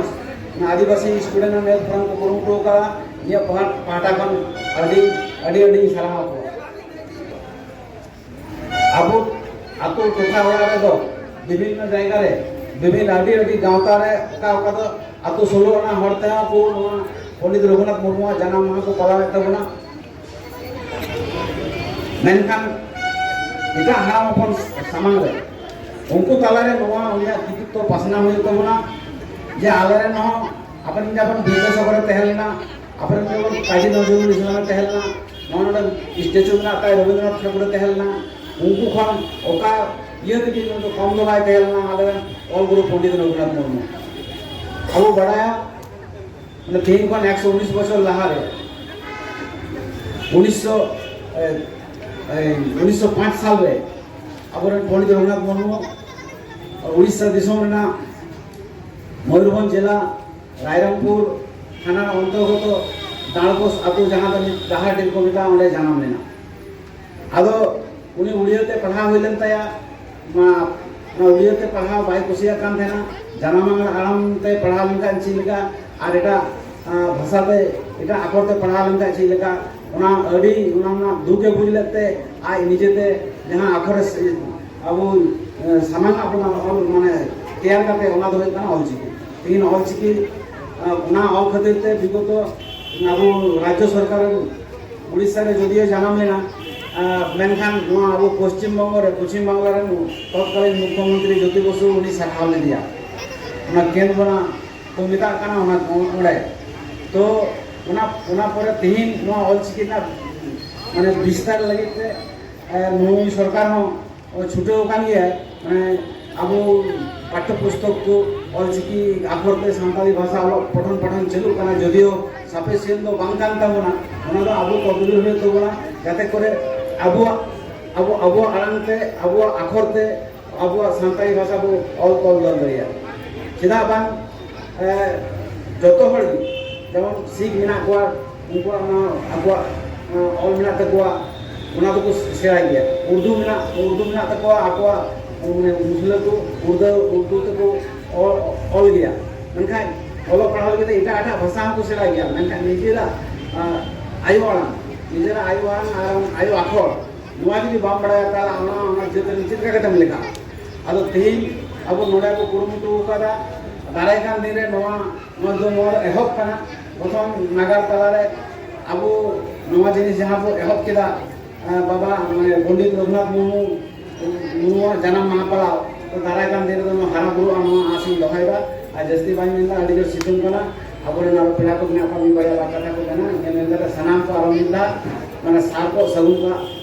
ᱚᱱᱟ ᱟᱹᱫᱤᱵᱟᱹᱥᱤ Student and Youth Forum ᱠᱚ ᱠᱩᱨᱩᱢᱩᱴᱩ ᱟᱠᱟᱫᱟ, ᱤᱧᱟᱹᱜ ᱯᱟᱦᱴ-, ᱯᱟᱦᱴᱟ ᱠᱷᱚᱱ ᱟᱹᱰᱤ, ᱟᱹᱰᱤ, ᱟᱹᱰᱤᱧ ᱥᱟᱨᱦᱟᱣ ᱠᱚᱣᱟ᱾ ᱟᱵᱚ ᱟᱛᱳ ᱴᱚᱴᱷᱟ ᱚᱲᱟᱜ ᱨᱮᱫᱚ ᱵᱤᱵᱷᱤᱱᱱᱚ ᱡᱟᱭᱜᱟ ᱨᱮ, ᱵᱤᱵᱷᱤᱱᱱᱚ ᱟᱹᱰᱤ, ᱟᱹᱰᱤ ᱜᱟᱶᱛᱟ ᱨᱮ ᱚᱠᱟ, ᱚᱠᱟ ᱫᱚ ᱟᱛᱳ ᱥᱳᱞᱳ ᱟᱱᱟ ᱦᱚᱲ ᱛᱮᱦᱚᱸ ᱠᱚ ᱱᱚᱣᱟ ᱯᱚᱱᱰᱤᱛ ᱨᱚᱜᱷᱩᱱᱟᱛᱷ ᱢᱩᱨᱢᱩᱣᱟᱜ ᱡᱟᱱᱟᱢ ᱢᱟᱦᱟ ᱠᱚ ᱯᱟᱞᱟᱣᱮᱫ ᱛᱟᱵᱚᱱᱟ᱾ ᱢᱮᱱᱠᱷᱟᱱ ᱮᱴᱟᱜ ᱦᱟᱲᱟᱢ ᱦᱚᱯᱚᱱ ᱥᱟᱢᱟᱝ ᱨᱮ ᱩᱱᱠᱩ ᱛᱟᱞᱟᱨᱮ ᱱᱚᱣᱟ ᱩᱱᱤᱭᱟᱜ ᱠᱤᱛᱤᱛᱛᱚ ᱯᱟᱥᱱᱟᱣ ᱦᱩᱭᱩᱜ ᱛᱟᱵᱚᱱᱟ᱾ ᱡᱮ ᱟᱞᱮᱨᱮᱱ ᱦᱚᱸ ᱟᱯᱮᱨᱮᱱ ᱡᱟᱦᱟᱸ ᱵᱤᱫᱽᱫᱟᱥᱟᱜᱚᱨᱮ ᱛᱟᱦᱮᱸ ᱞᱮᱱᱟ, ᱟᱯᱮᱨᱮᱱ ᱡᱮᱢᱚᱱ ᱠᱟᱡᱤ ᱱᱚᱡᱨᱩᱞ ᱤᱥᱞᱟᱢᱮ ᱛᱟᱦᱮᱸ ᱞᱮᱱᱟ, ᱱᱚᱣᱟ ᱱᱚᱰᱮ statue ᱢᱮᱱᱟᱜ ᱛᱟᱭ ᱨᱚᱵᱤᱱᱫᱨᱚᱱᱟᱛᱷ ᱴᱷᱟᱹᱠᱩᱨᱮ ᱛᱟᱦᱮᱸ ᱞᱮᱱᱟ, ᱩᱱᱠᱩ ᱠᱷᱚᱱ ᱚᱠᱟ ᱤᱭᱟᱹ ᱛᱮᱜᱮ ᱱᱩᱭ ᱫᱚ ᱠᱚᱢ ᱫᱚ ᱵᱟᱭ ᱛᱟᱦᱮᱸ ᱞᱮᱱᱟ ᱟᱞᱮᱨᱮᱱ ᱚᱞ ᱜᱩᱨᱩ ᱯᱚᱱᱰᱤᱛ ᱨᱚᱜᱷᱩᱱᱟᱛᱷ ᱢᱩᱨᱢᱩ᱾ ᱟᱵᱚ ᱵᱟᱲᱟᱭᱟ, ᱢᱟᱱᱮ ᱛᱮᱦᱮᱧ ᱠᱷᱚᱱ ᱮᱠᱥᱚ ᱩᱱᱤᱥ ᱵᱚᱪᱷᱚᱨ ᱞᱟᱦᱟᱨᱮ, ᱩᱱᱤᱥᱥᱚ, ᱮ, ᱮ, ᱩᱱᱤᱥᱥᱚ ᱯᱟᱸᱪ ᱥᱟᱞ ᱨᱮ ᱟᱵᱚᱨᱮᱱ ᱯᱚᱱᱰᱤᱛ ᱨᱚᱜᱷᱩᱱᱟᱛᱷ ᱢᱩᱨᱢᱩ ᱩᱲᱤᱥᱥᱟ ᱫᱤᱥᱚᱢ ᱨᱮᱱᱟᱜ ᱢᱚᱭᱩᱨᱵᱷᱚᱸᱡᱽ ᱡᱮᱞᱟ ᱨᱟᱭᱨᱚᱝᱯᱩᱨ ᱛᱷᱟᱱᱟ ᱚᱱᱛᱚᱨᱜᱚᱛᱚ ᱫᱟᱲᱵᱳᱥ ᱟᱹᱛᱩ, ᱡᱟᱦᱟᱸ ᱫᱚ ᱱᱤᱛ ᱰᱟᱦᱟᱨᱰᱤᱦ ᱠᱚ ᱢᱮᱛᱟᱜᱼᱟ, ᱚᱸᱰᱮ ᱡᱟᱱᱟᱢ ᱞᱮᱱᱟ᱾ ᱟᱫᱚ ᱩᱱᱤ ᱩᱲᱤᱭᱟᱹ ᱛᱮ ᱯᱟᱲᱦᱟᱣ ᱦᱩᱭ ᱞᱮᱱ ᱛᱟᱭᱟ᱾ ᱚᱱᱟ, ᱚᱱᱟ ᱩᱲᱤᱭᱟᱹ ᱛᱮ ᱯᱟᱲᱦᱟᱣ ᱵᱟᱭ ᱠᱩᱥᱤᱭᱟᱜ ᱠᱟᱱ ᱛᱟᱦᱮᱱᱟ᱾ ᱡᱟᱱᱟᱢ ᱟᱲᱟᱝ ᱛᱮ ᱯᱟᱲᱦᱟᱣ ᱞᱮᱱᱠᱷᱟᱱ ᱪᱮᱫ ᱞᱮᱠᱟ ᱟᱨ ᱮᱴᱟᱜ, ᱟᱸ, ᱵᱷᱟᱥᱟ ᱛᱮ, ᱮᱴᱟᱜ ᱟᱠᱷᱚᱨ ᱛᱮ ᱯᱟᱲᱦᱟᱣ ᱞᱮᱱᱠᱷᱟᱱ ᱪᱮᱫ ᱞᱮᱠᱟ, ᱚᱱᱟ ᱟᱹᱰᱤ, ᱚᱱᱟ ᱨᱮᱱᱟᱜ ᱫᱩᱠ ᱮ ᱵᱩᱡᱽ ᱞᱮᱫ ᱛᱮ ᱟᱡ ᱱᱤᱡᱮᱛᱮ ᱡᱟᱦᱟᱸ ᱟᱠᱷᱚᱨ ᱮ ᱥᱮ-, ᱟᱵᱚ, ᱮ, ᱥᱟᱢᱟᱝ ᱟᱜ ᱵᱚᱱᱟ, ᱚᱞ, ᱢᱟᱱᱮ, ᱛᱮᱭᱟᱨ ᱠᱟᱛᱮ, ᱚᱱᱟ ᱫᱚ ᱦᱩᱭᱩᱜ ᱠᱟᱱᱟ ᱚᱞᱪᱤᱠᱤ᱾ ᱛᱮᱦᱮᱧ ᱚᱞᱪᱤᱠᱤ, ᱮ, ᱚᱱᱟ ᱚᱞ ᱠᱷᱟᱹᱛᱤᱨ ᱛᱮ ᱵᱤᱜᱚᱛᱚ ᱟᱵᱚ ᱨᱟᱡᱽᱡᱚ ᱥᱚᱨᱠᱟᱨ ᱩᱲᱤᱥᱥᱟ ᱨᱮ ᱡᱚᱫᱤᱭᱳ ᱡᱟᱱᱟᱢ ᱞᱮᱱᱟ, ᱟᱨ ᱢᱮᱱᱠᱷᱟᱱ ᱱᱚᱣᱟ ᱟᱵᱚ ᱯᱚᱥᱪᱤᱢ ᱵᱚᱝᱜᱚ ᱨᱮ, ᱯᱚᱪᱷᱤᱢ ᱵᱟᱝᱞᱟ ᱨᱮᱱ ᱛᱚᱛᱠᱟᱞᱤᱱ ᱢᱩᱠᱷᱭᱚᱢᱚᱱᱛᱨᱤ ᱡᱳᱛᱤ ᱵᱚᱥᱩ ᱩᱱᱤ ᱥᱟᱨᱦᱟᱣ ᱞᱮᱫᱮᱭᱟ᱾ ᱚᱱᱟ ᱠᱮᱢᱯ ᱚᱱᱟ ᱠᱚ ᱢᱮᱛᱟᱜ ᱠᱟᱱᱟ, ᱚᱱᱟ ᱚᱸᱰᱮ᱾ ᱛᱚ ᱚᱱᱟ, ᱚᱱᱟ ᱯᱚᱨᱮ ᱛᱮᱦᱮᱧ ᱱᱚᱣᱟ ᱚᱞᱪᱤᱠᱤ ᱨᱮᱱᱟᱜ ᱢᱟᱱᱮ ᱵᱤᱥᱛᱟᱨ ᱞᱟᱹᱜᱤᱫ ᱛᱮ, ᱮ, ᱱᱩᱭ ᱥᱚᱨᱠᱟᱨ ᱦᱚᱸ ᱪᱷᱩᱴᱟᱹᱣ ᱟᱠᱟᱱ ᱜᱮᱭᱟᱭ᱾ ᱢᱟᱱᱮ ᱟᱵᱚ ᱯᱟᱴᱷᱚ ᱯᱩᱥᱛᱚᱠ ᱠᱚ ᱚᱞᱪᱤᱠᱤ ᱟᱠᱷᱚᱨ ᱛᱮ ᱥᱟᱱᱛᱟᱲᱤ ᱵᱷᱟᱥᱟ ᱚᱞᱚᱜ ᱯᱚᱴᱷᱚᱱ ᱯᱟᱴᱷᱚᱱ ᱪᱟᱹᱞᱩᱜ ᱠᱟᱱᱟ, ᱡᱚᱫᱤᱭᱳ ᱥᱟᱯᱷᱤᱥᱤᱭᱮᱱᱴ ᱫᱚ ᱵᱟᱝ ᱠᱟᱱ ᱛᱟᱵᱚᱱᱟ᱾ ᱚᱱᱟ ᱫᱚ ᱟᱵᱚ ᱛᱚᱫᱵᱤᱞ ᱦᱩᱭᱩᱜ ᱛᱟᱵᱚᱱᱟ, ᱡᱟᱛᱮ ᱠᱚᱨᱮ ᱟᱵᱚᱣᱟᱜ, ᱟᱵᱚ, ᱟᱵᱚᱣᱟᱜ ᱟᱲᱟᱝ ᱛᱮ, ᱟᱵᱚᱣᱟᱜ ᱟᱠᱷᱚᱨ ᱛᱮ ᱟᱵᱚᱣᱟᱜ ᱥᱟᱱᱛᱟᱲᱤ ᱵᱷᱟᱥᱟ ᱵᱚ ᱚᱞ ᱛᱚᱞ ᱫᱚᱦᱚ ᱫᱟᱲᱮᱭᱟᱜᱼᱟ᱾ ᱪᱮᱫᱟᱜ ᱵᱟᱝ, ᱮ, ᱡᱚᱛᱚ ᱦᱚᱲ ᱜᱮ, ᱡᱮᱢᱚᱱ ᱥᱤᱠᱷ ᱢᱮᱱᱟᱜ ᱠᱚᱣᱟ, ᱩᱱᱠᱩᱣᱟᱜ ᱚᱱᱟ ᱟᱠᱚᱣᱟᱜ, ᱮ, ᱚᱞ ᱢᱮᱱᱟᱜ ᱛᱟᱠᱚᱣᱟ, ᱚᱱᱟ ᱫᱚᱠᱚ ᱥᱮᱬᱟᱭ ᱜᱮᱭᱟ᱾ ᱩᱨᱫᱩ ᱢᱮᱱᱟᱜ, ᱩᱨᱫᱩ ᱢᱮᱱᱟᱜ ᱛᱟᱠᱚᱣᱟ ᱟᱠᱚᱣᱟᱜ, ᱢᱟᱱᱮ ᱢᱩᱥᱞᱟᱹ ᱠᱚ ᱩᱨᱫᱩ, ᱩᱨᱫᱩ ᱛᱮᱠᱚ ᱚᱞ, ᱚᱞ ᱜᱮᱭᱟ᱾ ᱢᱮᱱᱠᱷᱟᱱ ᱚᱞᱚᱜ ᱯᱟᱲᱦᱟᱣ ᱞᱟᱹᱜᱤᱫ ᱛᱮ ᱮᱴᱟᱜ ᱮᱴᱟᱜ ᱵᱷᱟᱥᱟ ᱦᱚᱸᱠᱚ ᱥᱮᱬᱟᱭ ᱜᱮᱭᱟ, ᱢᱮᱱᱠᱷᱟᱱ ᱱᱤᱡᱮᱨᱟᱜ, ᱮ, ᱟᱭᱳ ᱟᱲᱟᱝ, ᱱᱤᱡᱮᱨᱟᱜ ᱟᱭᱳ ᱟᱲᱟᱝ ᱟᱨ ᱟᱭᱳ ᱟᱠᱷᱚᱨ, ᱱᱚᱣᱟ ᱡᱩᱫᱤ ᱵᱟᱢ ᱵᱟᱲᱟᱭᱟ, ᱛᱟᱦᱚᱞᱮ ᱚᱱᱟ, ᱚᱱᱟ ᱡᱟᱹᱛ ᱨᱮᱱ ᱪᱮᱫ ᱞᱮᱠᱟ ᱠᱟᱛᱮᱢ ᱞᱮᱠᱷᱟᱜᱼᱟ? ᱟᱫᱚ ᱛᱮᱦᱮᱧ ᱟᱵᱚ ᱱᱚᱰᱮ ᱵᱚ ᱠᱩᱨᱩᱢᱩᱴᱩ ᱟᱠᱟᱫᱟ, ᱫᱟᱨᱟᱭ ᱠᱟᱱ ᱫᱤᱱ ᱨᱮ ᱱᱚᱣᱟ, ᱱᱚᱣᱟ ᱫᱚ, ᱱᱚᱣᱟ ᱫᱚ ᱮᱦᱚᱵ ᱠᱟᱱᱟ᱾ ᱯᱨᱚᱛᱷᱚᱢ ᱱᱟᱜᱟᱨ ᱛᱟᱞᱟᱨᱮ ᱟᱵᱚ ᱱᱚᱣᱟ ᱡᱤᱱᱤᱥ ᱡᱟᱦᱟᱸ ᱵᱚ ᱮᱦᱚᱵ ᱠᱮᱫᱟ, ᱮᱸ, ᱵᱟᱵᱟ, ᱢᱟᱱᱮ, ᱯᱚᱱᱰᱤᱛ ᱨᱚᱜᱷᱩᱱᱟᱛᱷ ᱢᱩᱨᱢᱩ, ᱢᱩᱨᱢᱩᱣᱟᱜ ᱡᱟᱱᱟᱢ ᱢᱟᱦᱟ ᱯᱟᱞᱟᱣ, ᱛᱚ ᱫᱟᱨᱟᱭ ᱠᱟᱱ ᱫᱤᱱ ᱨᱮᱫᱚ ᱱᱚᱣᱟ ᱦᱟᱨᱟ ᱵᱩᱨᱩᱜᱼᱟ, ᱱᱚᱣᱟ ᱟᱥ ᱤᱧ ᱫᱚᱦᱚᱭᱮᱫᱟ᱾ ᱟᱨ ᱡᱟᱹᱥᱛᱤ ᱵᱟᱹᱧ ᱢᱮᱱᱫᱟ, ᱟᱹᱰᱤ ᱡᱳᱨ ᱥᱤᱛᱩᱝ ᱠᱟᱱᱟ, ᱟᱵᱚᱨᱮᱱ ᱟᱨᱚ ᱯᱮᱲᱟ ᱠᱚ ᱢᱮᱱᱟᱜ ᱠᱚᱣᱟ, ᱢᱤᱫ ᱵᱟᱨᱭᱟ ᱵᱟᱨ ᱠᱟᱛᱷᱟ ᱠᱚ ᱢᱮᱱᱟ, ᱤᱱᱟᱹ ᱢᱮᱱ ᱠᱟᱛᱮ ᱥᱟᱱᱟᱢ ᱠᱚ ᱟᱨᱚ ᱢᱤᱫ ᱫᱷᱟᱣ, ᱢᱟᱱᱮ, ᱥᱟᱨ ᱠᱚ ᱥᱟᱹᱜᱩᱱ ᱠᱚᱣᱟ᱾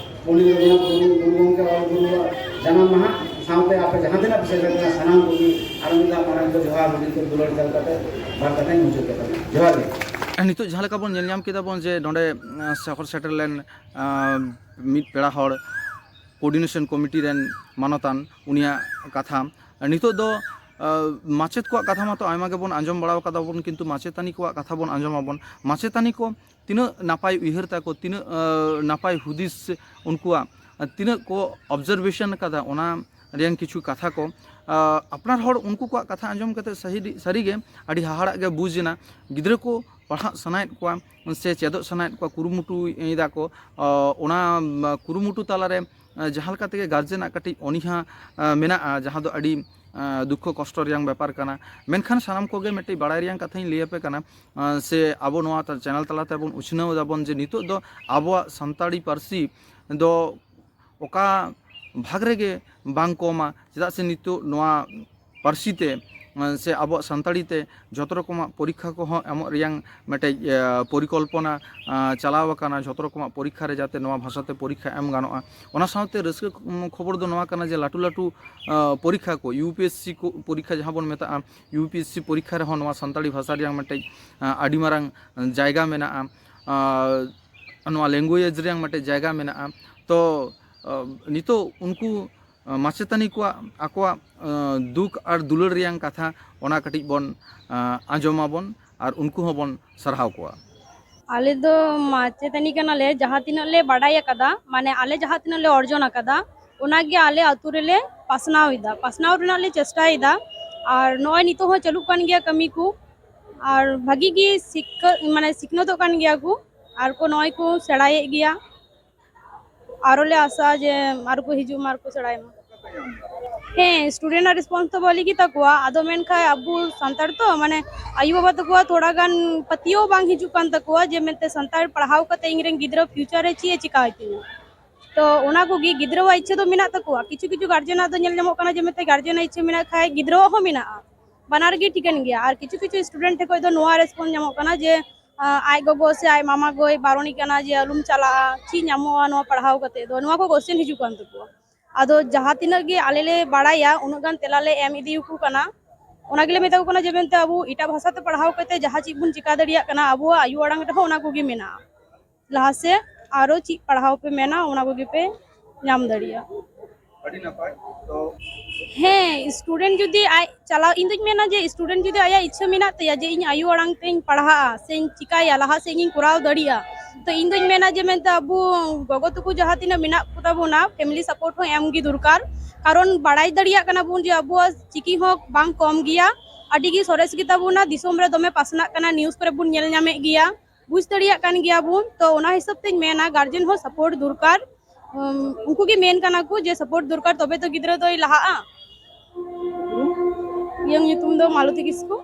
ᱯᱚᱱᱰᱤᱛ ᱨᱚᱜᱷᱩᱱᱟᱛᱷ ᱢᱩᱨᱢᱩ ᱜᱩᱨᱩ ᱜᱚᱢᱠᱮ ᱚᱞ ᱜᱩᱨᱩᱣᱟᱜ ᱡᱟᱱᱟᱢ ᱢᱟᱦᱟ ᱥᱟᱶᱛᱮ ᱟᱯᱮ ᱡᱟᱦᱟᱸ ᱛᱤᱱᱟᱹᱜ ᱯᱮ ᱥᱮᱴᱮᱨ ᱠᱟᱱᱟ, ᱥᱟᱱᱟᱢ ᱠᱚᱜᱮ ᱟᱨ ᱢᱤᱫ ᱫᱷᱟᱣ ᱢᱟᱨᱟᱝ ᱠᱚ ᱡᱚᱦᱟᱨ, ᱦᱩᱰᱤᱧ ᱠᱚ ᱫᱩᱞᱟᱹᱲ ᱪᱟᱞ ᱠᱟᱛᱮ ᱵᱟᱨ ᱠᱟᱛᱷᱟᱧ ᱢᱩᱪᱟᱹᱫ ᱠᱟᱛᱟ᱾ ᱡᱚᱦᱟᱨ ᱜᱮ᱾ ᱱᱤᱛᱚᱜ ᱡᱟᱦᱟᱸ ᱞᱮᱠᱟ ᱵᱚᱱ ᱧᱮᱞ ᱧᱟᱢ ᱠᱮᱫᱟ ᱵᱚᱱ ᱡᱮ ᱱᱚᱰᱮ, ᱟᱸ, ᱥᱚᱦᱚᱨ ᱥᱮᱴᱮᱨ ᱞᱮᱱ, ᱟᱸ, ᱢᱤᱫ ᱯᱮᱲᱟ ᱦᱚᱲ, ᱠᱳᱚᱨᱰᱤᱱᱮᱥᱚᱱ ᱠᱚᱢᱤᱴᱤ ᱨᱮᱱ ᱢᱟᱱᱚᱛᱟᱱ, ᱩᱱᱤᱭᱟᱜ ᱠᱟᱛᱷᱟ᱾ ᱱᱤᱛᱚᱜ ᱫᱚ, ᱟᱸ, ᱢᱟᱪᱮᱫ ᱠᱚᱣᱟᱜ ᱠᱟᱛᱷᱟ ᱢᱟᱛᱚ ᱟᱭᱢᱟ ᱜᱮᱵᱚᱱ ᱟᱸᱡᱚᱢ ᱵᱟᱲᱟ ᱟᱠᱟᱫᱟ ᱵᱚᱱ, ᱠᱤᱱᱛᱩ ᱢᱟᱪᱮᱛᱟᱹᱱᱤ ᱠᱚᱣᱟᱜ ᱠᱟᱛᱷᱟ ᱵᱚᱱ ᱟᱸᱡᱚᱢ ᱟᱵᱚᱱ᱾ ᱢᱟᱪᱮᱛᱟᱹᱱᱤ ᱠᱚ ᱛᱤᱱᱟᱹᱜ ᱱᱟᱯᱟᱭ ᱩᱭᱦᱟᱹᱨ ᱛᱟᱠᱚ, ᱛᱤᱱᱟᱹᱜ, ᱟᱸ, ᱱᱟᱯᱟᱭ ᱦᱩᱫᱤᱥ ᱩᱱᱠᱩᱣᱟᱜ, ᱟᱸ, ᱛᱤᱱᱟᱹᱜ ᱠᱚ ᱚᱵᱡᱟᱨᱵᱷᱮᱥᱚᱱ ᱟᱠᱟᱫᱟ, ᱚᱱᱟ ᱨᱮᱭᱟᱝ ᱠᱤᱪᱷᱩ ᱠᱟᱛᱷᱟ ᱠᱚ᱾ ᱟᱸ, ᱟᱯᱱᱟᱨ ᱦᱚᱲ ᱩᱱᱠᱩ ᱠᱚᱣᱟᱜ ᱠᱟᱛᱷᱟ ᱟᱸᱡᱚᱢ ᱠᱟᱛᱮ ᱥᱟᱹᱦᱤ-, ᱥᱟᱹᱨᱤᱜᱮ ᱟᱹᱰᱤ ᱦᱟᱦᱟᱲᱟᱜ ᱜᱮ ᱵᱩᱡᱽ ᱮᱱᱟ᱾ ᱜᱤᱫᱽᱨᱟᱹ ᱠᱚ ᱯᱟᱲᱦᱟᱜ ᱥᱟᱱᱟᱭᱮᱫ ᱠᱚᱣᱟ ᱥᱮ ᱪᱮᱫᱚᱜ ᱥᱟᱱᱟᱭᱮᱫ ᱠᱚᱣᱟ, ᱠᱩᱨᱩᱢᱩᱴᱩᱭᱮᱫᱟ ᱠᱚ᱾ ᱟᱸ, ᱚᱱᱟ, ᱟᱸ, ᱠᱩᱨᱩᱢᱩᱴᱩ ᱛᱟᱞᱟᱨᱮ, ᱟᱸ, ᱡᱟᱦᱟᱸ ᱞᱮᱠᱟ ᱛᱮᱜᱮ ᱜᱟᱨᱡᱮᱱᱟᱜ ᱠᱟᱹᱴᱤᱡ ᱚᱱᱤᱦᱟ, ᱟᱸ, ᱢᱮᱱᱟᱜᱼᱟ, ᱡᱟᱦᱟᱸ ᱫᱚ ᱟᱹᱰᱤ ᱟᱸ, ᱫᱩᱠᱠᱷᱚ ᱠᱚᱥᱴᱚ ᱨᱮᱭᱟᱝ ᱵᱮᱯᱟᱨ ᱠᱟᱱᱟ᱾ ᱢᱮᱱᱠᱷᱟᱱ ᱥᱟᱱᱟᱢ ᱠᱚᱜᱮ ᱢᱤᱫᱴᱤᱡ ᱵᱟᱲᱟᱭ ᱨᱮᱭᱟᱝ ᱠᱟᱛᱷᱟᱧ ᱞᱟᱹᱭ ᱟᱯᱮ ᱠᱟᱱᱟ, ᱟᱸ, ᱥᱮ ᱟᱵᱚ ᱱᱚᱣᱟ ᱪᱮᱱᱮᱞ ᱛᱟᱞᱟᱛᱮ ᱵᱚᱱ ᱩᱪᱷᱱᱟᱹᱣ ᱮᱫᱟ ᱵᱚᱱ ᱡᱮ ᱱᱤᱛᱚᱜ ᱫᱚ ᱟᱵᱚᱣᱟᱜ ᱥᱟᱱᱛᱟᱲᱤ ᱯᱟᱹᱨᱥᱤ ᱫᱚ ᱚᱠᱟ ᱵᱷᱟᱜᱽ ᱨᱮᱜᱮ ᱵᱟᱝ ᱠᱚᱢᱟ, ᱪᱮᱫᱟᱜ ᱥᱮ ᱱᱤᱛᱚᱜ ᱱᱚᱣᱟ ᱯᱟᱹᱨᱥᱤ ᱛᱮ, ᱟᱸ, ᱥᱮ ᱟᱵᱚᱣᱟᱜ ᱥᱟᱱᱛᱟᱲᱤ ᱛᱮ ᱡᱚᱛᱚ ᱨᱚᱠᱚᱢᱟᱜ ᱯᱚᱨᱤᱠᱠᱷᱟ ᱠᱚᱦᱚᱸ ᱮᱢᱚᱜ ᱨᱮᱭᱟᱝ ᱢᱤᱫᱴᱮᱡ, ᱮ, ᱯᱚᱨᱤᱠᱚᱞᱯᱚᱱᱟ, ᱟᱸ, ᱪᱟᱞᱟᱣ ᱟᱠᱟᱱᱟ, ᱡᱚᱛᱚ ᱨᱚᱠᱚᱢᱟᱜ ᱯᱚᱨᱤᱠᱠᱷᱟ ᱨᱮ ᱡᱟᱛᱮ ᱱᱚᱣᱟ ᱵᱷᱟᱥᱟ ᱛᱮ ᱯᱚᱨᱤᱠᱠᱷᱟ ᱮᱢ ᱜᱟᱱᱚᱜᱼᱟ᱾ ᱚᱱᱟ ᱥᱟᱶᱛᱮ ᱨᱟᱹᱥᱠᱟᱹ ᱠᱷᱚᱵᱚᱨ ᱫᱚ ᱱᱚᱣᱟ ᱠᱟᱱᱟ ᱡᱮ ᱞᱟᱹᱴᱩ ᱞᱟᱹᱴᱩ, ᱟᱸ, ᱯᱚᱨᱤᱠᱠᱷᱟ ᱠᱚ, ᱤᱭᱩ ᱯᱤ ᱮᱥ ᱥᱤ ᱠᱚ ᱯᱚᱨᱤᱠᱠᱷᱟ ᱡᱟᱦᱟᱸ ᱵᱚᱱ ᱢᱮᱛᱟᱜᱼᱟ, ᱤᱭᱩ ᱯᱤ ᱮᱥ ᱥᱤ ᱯᱚᱨᱤᱠᱠᱷᱟ ᱨᱮᱦᱚᱸ ᱱᱚᱣᱟ ᱥᱟᱱᱛᱟᱲᱤ ᱵᱷᱟᱥᱟ ᱨᱮᱭᱟᱝ ᱢᱤᱫᱴᱮᱡ, ᱟᱸ, ᱟᱹᱰᱤ ᱢᱟᱨᱟᱝ ᱡᱟᱭᱜᱟ ᱢᱮᱱᱟᱜᱼᱟ᱾ ᱟᱸ, ᱱᱚᱣᱟ ᱞᱮᱝᱜᱩᱭᱮᱡᱽ ᱨᱮᱭᱟᱝ ᱢᱤᱫᱴᱮᱡ ᱡᱟᱭᱜᱟ ᱢᱮᱱᱟᱜᱼᱟ᱾ ᱛᱚ, ᱟᱸ, ᱱᱤᱛᱚᱜ ᱩᱱᱠᱩ, ᱟᱸ, ᱢᱟᱪᱮᱛᱟᱹᱱᱤ ᱠᱚᱣᱟᱜ ᱟᱠᱚᱣᱟᱜ, ᱟᱸ, ᱫᱩᱠ ᱟᱨ ᱫᱩᱞᱟᱹᱲ ᱨᱮᱭᱟᱝ ᱠᱟᱛᱷᱟ, ᱚᱱᱟ ᱠᱟᱹᱴᱤᱡ ᱵᱚᱱ, ᱟᱸ, ᱟᱸᱡᱚᱢᱟᱵᱚᱱ ᱟᱨ ᱩᱱᱠᱩ ᱦᱚᱸᱵᱚᱱ ᱥᱟᱨᱦᱟᱣ ᱠᱚᱣᱟ᱾ ᱟᱞᱮ ᱫᱚ ᱢᱟᱪᱮᱛᱟᱹᱱᱤ ᱠᱟᱱᱟᱞᱮ, ᱡᱟᱦᱟᱸ ᱛᱤᱱᱟᱹᱜ ᱞᱮ ᱵᱟᱰᱟᱭ ᱟᱠᱟᱫᱟ, ᱢᱟᱱᱮ ᱟᱞᱮ ᱡᱟᱦᱟᱸ ᱛᱤᱱᱟᱹᱜ ᱞᱮ ᱚᱨᱡᱚᱱ ᱟᱠᱟᱫᱟ, ᱚᱱᱟᱜᱮ ᱟᱞᱮ ᱟᱛᱳ ᱨᱮᱞᱮ ᱯᱟᱥᱱᱟᱣ ᱮᱫᱟ, ᱯᱟᱥᱱᱟᱣ ᱨᱮᱱᱟᱜ ᱞᱮ ᱪᱮᱥᱴᱟᱭᱮᱫᱟ᱾ ᱟᱨ ᱱᱚᱜᱼᱚᱭ ᱱᱤᱛᱚᱜ ᱦᱚᱸ ᱪᱟᱹᱞᱩᱜ ᱠᱟᱱ ᱜᱮᱭᱟ ᱠᱟᱹᱢᱤ ᱠᱚ, ᱟᱨ ᱵᱷᱟᱹᱜᱤ ᱜᱮ ᱥᱤᱠᱠᱷᱟ, ᱢᱟᱱᱮ ᱥᱤᱠᱷᱱᱟᱹᱛᱚᱜ ᱠᱟᱱ ᱜᱮᱭᱟ ᱠᱚ, ᱟᱨ ᱠᱚ ᱱᱚᱜᱼᱚᱭ ᱠᱚ ᱥᱮᱬᱟᱭᱮᱫ ᱜᱮᱭᱟ᱾ ᱟᱨᱚ ᱞᱮ ᱟᱥᱟ ᱡᱮ ᱟᱨᱚ ᱠᱚ ᱦᱤᱡᱩᱜ ᱢᱟ, ᱟᱨ ᱠᱚ ᱥᱮᱬᱟᱭ ᱢᱟ᱾ ᱦᱮᱸ, ᱥᱴᱩᱰᱮᱱᱴ ᱟᱜ ᱨᱮᱥᱯᱚᱱᱥᱤᱵᱤᱞᱤᱴᱤ ᱜᱮ ᱛᱟᱠᱚᱣᱟ᱾ ᱟᱫᱚ ᱢᱮᱱᱠᱷᱟᱱ ᱟᱵᱚ ᱥᱟᱱᱛᱟᱲ ᱛᱚ, ᱢᱟᱱᱮ, ᱟᱭᱳ ᱵᱟᱵᱟ ᱛᱟᱠᱚᱣᱟᱜ ᱛᱷᱚᱲᱟ ᱜᱟᱱ ᱯᱟᱹᱛᱭᱟᱹᱣ ᱵᱟᱝ ᱦᱤᱡᱩᱜ ᱠᱟᱱ ᱛᱟᱠᱚᱣᱟ ᱡᱮ ᱢᱮᱱᱛᱮ ᱥᱟᱱᱛᱟᱲ ᱯᱟᱲᱦᱟᱣ ᱠᱟᱛᱮ ᱤᱧ ᱨᱮᱱ ᱜᱤᱫᱽᱨᱟᱹ ᱯᱷᱤᱭᱩᱪᱟᱨ ᱨᱮ ᱪᱮᱫ ᱮ ᱪᱮᱠᱟ ᱦᱚᱪᱚᱧᱟ᱾ ᱛᱚ ᱚᱱᱟ ᱠᱚᱜᱮ ᱜᱤᱫᱽᱨᱟᱹᱣᱟᱜ ᱤᱪᱪᱷᱟᱹ ᱫᱚ ᱢᱮᱱᱟᱜ ᱛᱟᱠᱚᱣᱟ, ᱠᱤᱪᱷᱩ ᱠᱤᱪᱷᱩ ᱜᱟᱨᱡᱮᱱᱟᱜ ᱫᱚ ᱧᱮᱞ ᱧᱟᱢᱚᱜ ᱠᱟᱱᱟ ᱡᱮ ᱢᱮᱱᱛᱮ ᱜᱟᱨᱡᱮᱱᱟᱜ ᱤᱪᱪᱷᱟᱹ ᱢᱮᱱᱟᱜ ᱠᱷᱟᱡ ᱜᱤᱫᱽᱨᱟᱹᱣᱟᱜ ᱦᱚᱸ ᱢᱮᱱᱟᱜᱼᱟ, ᱵᱟᱱᱟᱨ ᱜᱮ ᱴᱷᱤᱠᱟᱹᱱ ᱜᱮᱭᱟ᱾ ᱟᱨ ᱠᱤᱪᱷᱩ ᱠᱤᱪᱷᱩ ᱥᱴᱩᱰᱮᱱᱴ ᱴᱷᱮᱱ ᱠᱷᱚᱱ ᱫᱚ ᱱᱚᱣᱟ ᱨᱮᱥᱯᱚᱱᱥ ᱧᱟᱢᱚᱜ ᱠᱟᱱᱟ ᱡᱮ, ᱟᱸ, ᱟᱡ ᱜᱚᱜᱚ ᱥᱮ ᱟᱡ ᱢᱟᱢᱟ ᱜᱚᱭ ᱵᱟᱨᱚᱱᱤ ᱠᱟᱱᱟ ᱡᱮ ᱟᱞᱚᱢ ᱪᱟᱞᱟᱜᱼᱟ, ᱪᱮᱫ ᱧᱟᱢᱚᱜᱼᱟ ᱱᱚᱣᱟ ᱯᱟᱲᱦᱟᱣ ᱠᱟᱛᱮ ᱫᱚ, ᱱᱚᱣᱟ ᱠᱚ ᱠᱚᱥᱪᱮᱱ ᱦᱤᱡᱩᱜ ᱠᱟᱱ ᱛᱟᱠᱚᱣᱟ᱾ ᱟᱫᱚ ᱡᱟᱦᱟᱸ ᱛᱤᱱᱟᱹᱜ ᱜᱮ ᱟᱞᱮ ᱞᱮ ᱵᱟᱲᱟᱭᱟ ᱩᱱᱟᱹᱜ ᱜᱟᱱ ᱛᱮᱞᱟ ᱞᱮ ᱮᱢ ᱤᱫᱤ ᱟᱠᱚ ᱠᱟᱱᱟ᱾ ᱚᱱᱟ ᱜᱮᱞᱮ ᱢᱮᱛᱟ ᱠᱚ ᱠᱟᱱᱟ ᱡᱮ ᱢᱮᱱᱛᱮ ᱟᱵᱚ ᱮᱴᱟᱜ ᱵᱷᱟᱥᱟ ᱛᱮ ᱯᱟᱲᱦᱟᱣ ᱠᱟᱛᱮ ᱡᱟᱦᱟᱸ ᱪᱮᱫ ᱵᱚᱱ ᱪᱮᱠᱟ ᱫᱟᱲᱮᱭᱟᱜ ᱠᱟᱱᱟ ᱟᱵᱚᱣᱟᱜ ᱟᱭᱳ ᱟᱲᱟᱝ ᱨᱮᱦᱚᱸ ᱚᱱᱟ ᱠᱚᱜᱮ ᱢᱮᱱᱟᱜᱼᱟ᱾ ᱞᱟᱦᱟ ᱥᱮᱫ ᱟᱨᱚ ᱪᱮᱫ ᱯᱟᱲᱦᱟᱣ ᱯᱮ ᱢᱮᱱᱟ ᱚᱱᱟ ᱠᱚᱜᱮ ᱯᱮ ᱧᱟᱢ ᱫᱟᱲᱮᱭᱟᱜᱼᱟ᱾ ᱟᱹᱰᱤ ᱱᱟᱯᱟᱭ᱾ ᱛᱚ ᱦᱮᱸ, ᱥᱴᱩᱰᱮᱱᱴ ᱡᱩᱫᱤ ᱟᱡ ᱪᱟᱞᱟᱣ, ᱤᱧ ᱫᱩᱧ ᱢᱮᱱᱟ ᱡᱮ ᱥᱴᱩᱰᱮᱱᱴ ᱡᱩᱫᱤ ᱟᱭᱟᱜ ᱤᱪᱪᱷᱟᱹ ᱢᱮᱱᱟᱜ ᱛᱟᱭᱟ ᱡᱮ ᱤᱧ ᱟᱭᱳ ᱟᱲᱟᱝ ᱛᱮᱧ ᱯᱟᱲᱦᱟᱜᱼᱟ ᱥᱮᱧ ᱪᱤᱠᱟᱹᱭᱟ, ᱞᱟᱦᱟ ᱥᱮᱫ ᱤᱧ ᱠᱚᱨᱟᱣ ᱫᱟᱲᱮᱭᱟᱜᱼᱟ, ᱛᱚ ᱤᱧ ᱫᱩᱧ ᱢᱮᱱᱟ ᱡᱮ ᱢᱮᱱᱛᱮ ᱟᱵᱚ ᱜᱚᱜᱚ ᱛᱟᱠᱚ ᱡᱟᱦᱟᱸ ᱛᱤᱱᱟᱹᱜ ᱢᱮᱱᱟᱜ ᱠᱚᱛᱟ ᱵᱚᱱᱟ, ᱯᱷᱮᱢᱤᱞᱤ ᱥᱟᱯᱳᱨᱴ ᱦᱚᱸ ᱮᱢ ᱜᱮ ᱫᱚᱨᱠᱟᱨ᱾ ᱠᱟᱨᱚᱱ ᱵᱟᱲᱟᱭ ᱫᱟᱲᱮᱭᱟᱜ ᱠᱟᱱᱟ ᱵᱚᱱ ᱡᱮ ᱟᱵᱚᱣᱟᱜ ᱪᱤᱠᱤ ᱦᱚᱸ ᱵᱟᱝ ᱠᱚᱢ ᱜᱮᱭᱟ, ᱟᱹᱰᱤ ᱜᱮ ᱥᱚᱨᱮᱥ ᱜᱮᱛᱟ ᱵᱚᱱᱟ, ᱫᱤᱥᱚᱢ ᱨᱮ ᱫᱚᱢᱮ ᱯᱟᱥᱱᱟᱜ ᱠᱟᱱᱟ, ᱱᱤᱭᱩᱡᱽ ᱠᱚᱨᱮ ᱵᱚᱱ ᱧᱮᱞ ᱧᱟᱢᱮᱫ ᱜᱮᱭᱟ, ᱵᱩᱡᱽ ᱫᱟᱲᱮᱭᱟᱜ ᱠᱟᱱ ᱜᱮᱭᱟ ᱵᱚᱱ᱾ ᱛᱚ ᱚᱱᱟ ᱦᱤᱥᱟᱹᱵ ᱛᱮᱧ ᱢᱮᱱᱟ ᱜᱟᱨᱡᱮᱱ ᱦᱚᱸ ᱥᱟᱯᱳᱨᱴ ᱫᱚᱨᱠᱟᱨ᱾ ᱩᱢ, ᱩᱱᱠᱩ ᱜᱮ ᱢᱮᱱ ᱠᱟᱱᱟ ᱠᱚ ᱡᱮ ᱥᱟᱯᱳᱨᱴ ᱫᱚᱨᱠᱟᱨ, ᱛᱚᱵᱮ ᱛᱚ ᱜᱤᱫᱽᱨᱟᱹ ᱫᱚᱭ ᱞᱟᱦᱟᱜᱼᱟ᱾ ᱤᱧᱟᱹᱜ ᱧᱩᱛᱩᱢ ᱫᱚ ᱢᱟᱞᱚᱛᱤ ᱠᱤᱥᱠᱩ᱾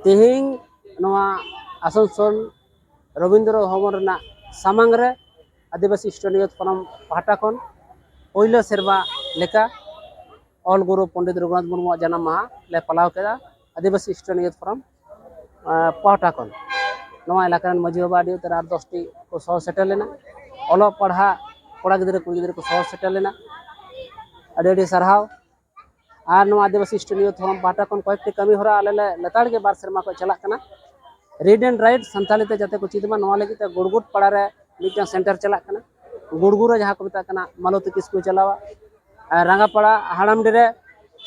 ᱛᱮᱦᱮᱧ ᱱᱚᱣᱟ ᱟᱥᱟᱱᱥᱳᱞ ᱨᱚᱵᱤᱱᱫᱨᱚ ᱵᱷᱚᱵᱚᱱ ᱨᱮᱱᱟᱜ ᱥᱟᱢᱟᱝ ᱨᱮ ᱟᱹᱫᱤᱵᱟᱹᱥᱤ ᱥᱴᱩᱰᱮᱱᱴ ᱭᱩᱛᱷ ᱯᱷᱳᱨᱟᱢ ᱯᱟᱦᱴᱟ ᱠᱷᱚᱱ ᱯᱳᱭᱞᱳ ᱥᱮᱨᱢᱟ ᱞᱮᱠᱟ ᱚᱞ ᱜᱩᱨᱩ ᱯᱚᱱᱰᱤᱛ ᱨᱚᱜᱷᱩᱱᱟᱛᱷ ᱢᱩᱨᱢᱩᱣᱟᱜ ᱡᱟᱱᱟᱢ ᱢᱟᱦᱟ ᱞᱮ ᱯᱟᱞᱟᱣ ᱠᱮᱫᱟ᱾ ᱟᱹᱫᱤᱵᱟᱹᱥᱤ ᱥᱴᱩᱰᱮᱱᱴ ᱭᱩᱛᱷ ᱯᱷᱳᱨᱟᱢ ᱯᱟᱦᱴᱟ ᱠᱷᱚᱱ ᱱᱚᱣᱟ ᱮᱞᱟᱠᱟ ᱨᱮᱱ ᱢᱟᱹᱡᱷᱤ ᱵᱟᱵᱟ ᱟᱹᱰᱤ ᱩᱛᱟᱹᱨ ᱟᱨ ᱫᱚᱥᱴᱤ ᱠᱚ ᱥᱚᱦᱚᱨ ᱥᱮᱴᱮᱨ ᱞᱮᱱᱟ᱾ ᱚᱞᱚᱜ ᱯᱟᱲᱦᱟᱜ ᱠᱚᱲᱟ ᱜᱤᱫᱽᱨᱟᱹ ᱠᱩᱲᱤ ᱜᱤᱫᱽᱨᱟᱹ ᱠᱚ ᱥᱚᱦᱚᱨ ᱥᱮᱴᱮᱨ ᱞᱮᱱᱟ᱾ ᱟᱹᱰᱤ ᱟᱹᱰᱤ ᱥᱟᱨᱦᱟᱣ᱾ ᱟᱨ ᱱᱚᱣᱟ ᱟᱹᱫᱤᱵᱟᱹᱥᱤ ᱥᱴᱩᱰᱮᱱᱴ ᱭᱩᱛᱷ ᱯᱷᱳᱨᱟᱢ ᱯᱟᱦᱴᱟ ᱠᱷᱚᱱ ᱠᱚᱭᱮᱠᱴᱤ ᱠᱟᱹᱢᱤ ᱦᱚᱨᱟ ᱟᱞᱮ ᱞᱮ ᱞᱮᱛᱟᱲ ᱜᱮ ᱵᱟᱨ ᱥᱮᱨᱢᱟ ᱠᱷᱚᱱ ᱪᱟᱞᱟᱜ ᱠᱟᱱᱟ᱾ ᱨᱤᱰ ᱮᱱᱰ ᱨᱟᱭᱤᱴ ᱥᱟᱱᱛᱟᱲᱤ ᱛᱮ ᱡᱟᱛᱮ ᱠᱚ ᱪᱮᱫ ᱢᱟ, ᱱᱚᱣᱟ ᱞᱟᱹᱜᱤᱫ ᱛᱮ ᱜᱩᱲᱜᱩᱴ ᱯᱟᱲᱟ ᱨᱮ ᱢᱤᱫᱴᱟᱝ ᱥᱮᱱᱴᱟᱨ ᱪᱟᱞᱟᱜ ᱠᱟᱱᱟ᱾ ᱜᱩᱲᱜᱩ ᱨᱮ ᱡᱟᱦᱟᱸ ᱠᱚ ᱢᱮᱛᱟᱜ ᱠᱟᱱᱟ ᱢᱟᱞᱚᱛᱤ ᱠᱤᱥᱠᱩᱭ ᱪᱟᱞᱟᱣᱟ, ᱟᱨ ᱨᱟᱸᱜᱟᱯᱟᱲᱟ ᱦᱟᱲᱟᱢᱰᱤ ᱨᱮ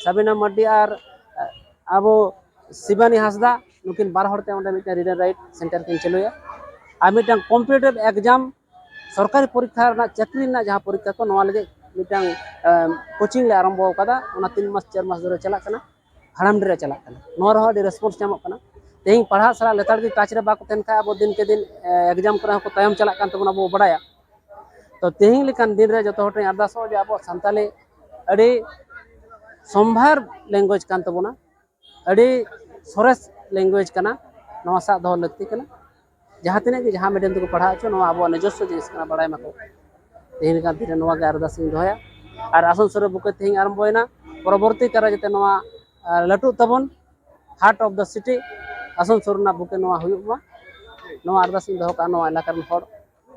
ᱥᱟᱵᱤᱱᱟ ᱢᱟᱨᱰᱤ ᱟᱨ ᱟᱵᱚ ᱥᱤᱵᱟᱱᱤ ᱦᱟᱸᱥᱫᱟ, ᱱᱩᱠᱤᱱ ᱵᱟᱨ ᱦᱚᱲ ᱛᱮ ᱚᱸᱰᱮ ᱢᱤᱫᱴᱟᱝ ᱨᱤᱰ ᱮᱱᱰ ᱨᱟᱭᱤᱴ ᱥᱮᱱᱴᱟᱨ ᱠᱤᱱ ᱪᱟᱹᱞᱩᱭᱟ᱾ ᱟᱨ ᱢᱤᱫᱴᱟᱝ ᱠᱚᱢᱯᱤᱴᱤᱴᱤᱵᱷ ᱮᱠᱡᱟᱢ, ᱥᱚᱨᱠᱟᱨᱤ ᱯᱚᱨᱤᱠᱠᱷᱟ ᱨᱮᱱᱟᱜ, ᱪᱟᱹᱠᱨᱤ ᱨᱮᱱᱟᱜ ᱡᱟᱦᱟᱸ ᱯᱚᱨᱤᱠᱠᱷᱟ ᱠᱚ, ᱱᱚᱣᱟ ᱞᱟᱹᱜᱤᱫ ᱢᱤᱫᱴᱟᱝ ᱠᱳᱪᱤᱝ ᱞᱮ ᱟᱨᱟᱢᱵᱚ ᱟᱠᱟᱫᱟ᱾ ᱚᱱᱟ ᱛᱤᱱ ᱢᱟᱥ ᱪᱟᱨ ᱢᱟᱥ ᱫᱷᱚᱨᱮ ᱪᱟᱞᱟᱜ ᱠᱟᱱᱟ, ᱦᱟᱲᱟᱢᱰᱤ ᱨᱮ ᱪᱟᱞᱟᱜ ᱠᱟᱱᱟ᱾ ᱱᱚᱣᱟ ᱨᱮᱦᱚᱸ ᱟᱹᱰᱤ ᱨᱮᱥᱯᱚᱱᱥ ᱧᱟᱢᱚᱜ ᱠᱟᱱᱟ᱾ ᱛᱮᱦᱮᱧ ᱯᱟᱲᱦᱟᱜ ᱥᱟᱞᱟᱜ ᱞᱮᱛᱟᱲ ᱜᱮ ᱴᱟᱪ ᱨᱮ ᱵᱟᱠᱚ ᱛᱟᱦᱮᱱ ᱠᱷᱟᱱ ᱟᱵᱚ ᱫᱤᱱ ᱠᱮ ᱫᱤᱱ ᱮᱠᱡᱟᱢ ᱠᱚᱨᱮ ᱦᱚᱸᱠᱚ ᱛᱟᱭᱚᱢ ᱪᱟᱞᱟᱜ ᱠᱟᱱ ᱛᱟᱵᱚᱱᱟ, ᱟᱵᱚ ᱵᱟᱲᱟᱭᱟ᱾ ᱛᱚ ᱛᱮᱦᱮᱧ ᱞᱮᱠᱟᱱ ᱫᱤᱱ ᱨᱮ ᱡᱚᱛᱚ ᱦᱚᱲ ᱴᱷᱮᱱ ᱟᱨᱫᱟᱥᱚᱜᱼᱟ ᱡᱮ ᱟᱵᱚᱣᱟᱜ ᱥᱟᱱᱛᱟᱞᱤ ᱟᱹᱰᱤ ᱥᱚᱢᱵᱷᱟᱨ ᱞᱮᱝᱜᱩᱭᱮᱡᱽ ᱠᱟᱱ ᱛᱟᱵᱚᱱᱟ, ᱟᱹᱰᱤ ᱥᱚᱨᱮᱥ ᱞᱮᱝᱜᱩᱭᱮᱡᱽ ᱠᱟᱱᱟ, ᱱᱚᱣᱟ ᱥᱟᱵ ᱫᱚᱦᱚ ᱞᱟᱹᱠᱛᱤ ᱠᱟᱱᱟ᱾ ᱡᱟᱦᱟᱸ ᱛᱤᱱᱟᱹᱜ ᱜᱮ ᱡᱟᱦᱟᱸ ᱢᱤᱰᱤᱭᱟᱢ ᱛᱮᱠᱚ ᱯᱟᱲᱦᱟᱣ ᱦᱚᱪᱚ, ᱱᱚᱣᱟ ᱟᱵᱚᱣᱟᱜ ᱱᱤᱡᱚᱥᱥᱚ ᱡᱤᱱᱤᱥ ᱠᱟᱱᱟ, ᱵᱟᱲᱟᱭ ᱢᱟᱠᱚ᱾ ᱛᱮᱦᱮᱧ ᱞᱮᱠᱟᱱ ᱫᱤᱱ ᱨᱮ ᱱᱚᱣᱟ ᱜᱮ ᱟᱨᱫᱟᱥ ᱤᱧ ᱫᱚᱦᱚᱭᱟ᱾ ᱟᱨ ᱟᱥᱟᱱᱥᱳᱞ ᱨᱮ ᱵᱩᱠᱮ ᱛᱮᱦᱮᱧ ᱟᱨᱟᱢᱵᱚᱭᱮᱱᱟ, ᱯᱚᱨᱚᱵᱚᱨᱛᱤ ᱠᱟᱞ ᱨᱮ ᱡᱟᱛᱮ ᱱᱚᱣᱟ ᱟᱨ ᱞᱟᱹᱴᱩᱜ ᱛᱟᱵᱚᱱ, heart of the city Asansol ᱨᱮᱱᱟᱜ ᱵᱩᱠᱮ ᱱᱚᱣᱟ ᱦᱩᱭᱩᱜ ᱢᱟ, ᱱᱚᱣᱟ ᱟᱨᱫᱟᱥ ᱤᱧ ᱫᱚᱦᱚ ᱠᱟᱜᱼᱟ᱾ ᱱᱚᱣᱟ ᱮᱞᱟᱠᱟ ᱨᱮᱱ ᱦᱚᱲ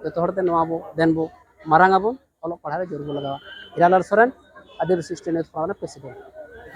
ᱡᱚᱛᱚ ᱦᱚᱲ ᱛᱮ ᱱᱚᱣᱟ ᱵᱚ ᱫᱮᱱ ᱵᱚ ᱢᱟᱨᱟᱝ ᱟᱵᱚᱱ, ᱚᱞᱚᱜ ᱯᱟᱲᱦᱟᱜ ᱨᱮ ᱡᱳᱨ ᱵᱚ ᱞᱟᱜᱟᱣᱟ᱾ ᱦᱤᱨᱟᱞᱟᱞ ᱥᱚᱨᱮᱱ, ᱟᱹᱫᱤᱵᱟᱹᱥᱤ ᱥᱴᱩᱰᱮᱱᱴ ᱯᱷᱳᱨᱟᱢ ᱨᱮ ᱯᱨᱮᱥᱤᱰᱮᱱᱴ᱾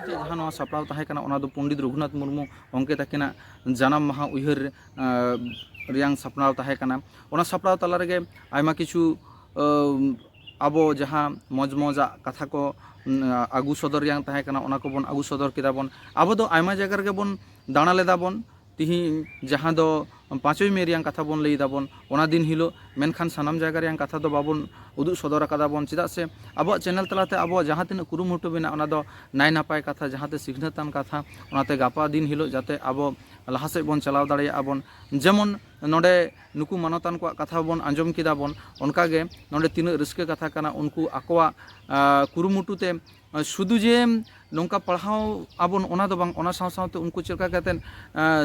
ᱡᱟᱦᱟᱸ ᱱᱚᱣᱟ ᱥᱟᱯᱲᱟᱣ ᱛᱟᱦᱮᱸ ᱠᱟᱱᱟ, ᱚᱱᱟ ᱫᱚ ᱯᱚᱱᱰᱤᱛ ᱨᱚᱜᱷᱩᱱᱟᱛᱷ ᱢᱩᱨᱢᱩ ᱜᱚᱢᱠᱮ ᱛᱟᱹᱠᱤᱱᱟᱜ ᱡᱟᱱᱟᱢ ᱢᱟᱦᱟ ᱩᱭᱦᱟᱹᱨ, ᱟᱸ, ᱨᱮᱭᱟᱝ ᱥᱟᱯᱲᱟᱣ ᱛᱟᱦᱮᱸ ᱠᱟᱱᱟ᱾ ᱚᱱᱟ ᱥᱟᱯᱲᱟᱣ ᱛᱟᱞᱟ ᱨᱮᱜᱮ ᱟᱭᱢᱟ ᱠᱤᱪᱷᱩ, ᱟᱸ, ᱟᱵᱚ ᱡᱟᱦᱟᱸ ᱢᱚᱡᱽ ᱢᱚᱡᱟᱜ ᱠᱟᱛᱷᱟ ᱠᱚ, ᱩᱸ, ᱟᱹᱜᱩ ᱥᱚᱫᱚᱨ ᱨᱮᱭᱟᱝ ᱛᱟᱦᱮᱸ ᱠᱟᱱᱟ, ᱚᱱᱟ ᱠᱚᱵᱚᱱ ᱟᱹᱜᱩ ᱥᱚᱫᱚᱨ ᱠᱮᱫᱟ ᱵᱚᱱ᱾ ᱟᱵᱚ ᱫᱚ ᱟᱭᱢᱟ ᱡᱟᱭᱜᱟ ᱨᱮᱜᱮ ᱵᱚᱱ ᱫᱟᱬᱟ ᱞᱮᱫᱟ ᱵᱚᱱ, ᱛᱤᱦᱤᱧ ᱡᱟᱦᱟᱸ ᱫᱚ ᱯᱟᱸᱪᱚᱭ ᱢᱮ ᱨᱮᱭᱟᱝ ᱠᱟᱛᱷᱟ ᱵᱚᱱ ᱞᱟᱹᱭ ᱫᱟᱵᱚᱱ, ᱚᱱᱟ ᱫᱤᱱ ᱦᱤᱞᱳᱜ, ᱢᱮᱱᱠᱷᱟᱱ ᱥᱟᱱᱟᱢ ᱡᱟᱭᱜᱟ ᱨᱮᱭᱟᱝ ᱠᱟᱛᱷᱟ ᱫᱚ ᱵᱟᱵᱚᱱ ᱩᱫᱩᱜ ᱥᱚᱫᱚᱨ ᱟᱠᱟᱫᱟ ᱵᱚᱱ᱾ ᱪᱮᱫᱟᱜ ᱥᱮ ᱟᱵᱚᱣᱟᱜ ᱪᱮᱱᱮᱞ ᱛᱟᱞᱟᱛᱮ ᱟᱵᱚᱣᱟᱜ ᱡᱟᱦᱟᱸ ᱛᱤᱱᱟᱹᱜ ᱠᱩᱨᱩᱢᱩᱴᱩ ᱢᱮᱱᱟᱜᱼᱟ, ᱚᱱᱟ ᱫᱚ ᱱᱟᱭ ᱱᱟᱯᱟᱭ ᱠᱟᱛᱷᱟ, ᱡᱟᱦᱟᱸ ᱛᱮ ᱥᱤᱠᱷᱱᱟᱹᱛᱟᱱ ᱠᱟᱛᱷᱟ, ᱚᱱᱟᱛᱮ ᱜᱟᱯᱟ ᱫᱤᱱ ᱦᱤᱞᱳᱜ ᱡᱟᱛᱮ ᱟᱵᱚ ᱞᱟᱦᱟ ᱥᱮᱫ ᱵᱚᱱ ᱪᱟᱞᱟᱣ ᱫᱟᱲᱮᱭᱟᱜᱼᱟ ᱵᱚᱱ᱾ ᱡᱮᱢᱚᱱ ᱱᱚᱰᱮ ᱱᱩᱠᱩ ᱢᱟᱱᱚᱛᱟᱱ ᱠᱚᱣᱟᱜ ᱠᱟᱛᱷᱟ ᱵᱚᱱ ᱟᱸᱡᱚᱢ ᱠᱮᱫᱟ ᱵᱚᱱ, ᱚᱱᱠᱟᱜᱮ ᱱᱚᱰᱮ ᱛᱤᱱᱟᱹᱜ ᱨᱟᱹᱥᱠᱟᱹ ᱠᱟᱛᱷᱟ ᱠᱟᱱᱟ, ᱩᱱᱠᱩ ᱟᱠᱚᱣᱟᱜ, ᱟᱸ, ᱠᱩᱨᱩᱢᱩᱴᱩ ᱛᱮ ᱥᱩᱫᱷᱩ ᱡᱮ ᱱᱚᱝᱠᱟ ᱯᱟᱲᱦᱟᱣ ᱟᱵᱚᱱ, ᱚᱱᱟ ᱫᱚ ᱵᱟᱝ, ᱚᱱᱟ ᱥᱟᱶ ᱥᱟᱶᱛᱮ ᱩᱱᱠᱩ ᱪᱮᱫ ᱞᱮᱠᱟ ᱠᱟᱛᱮᱫ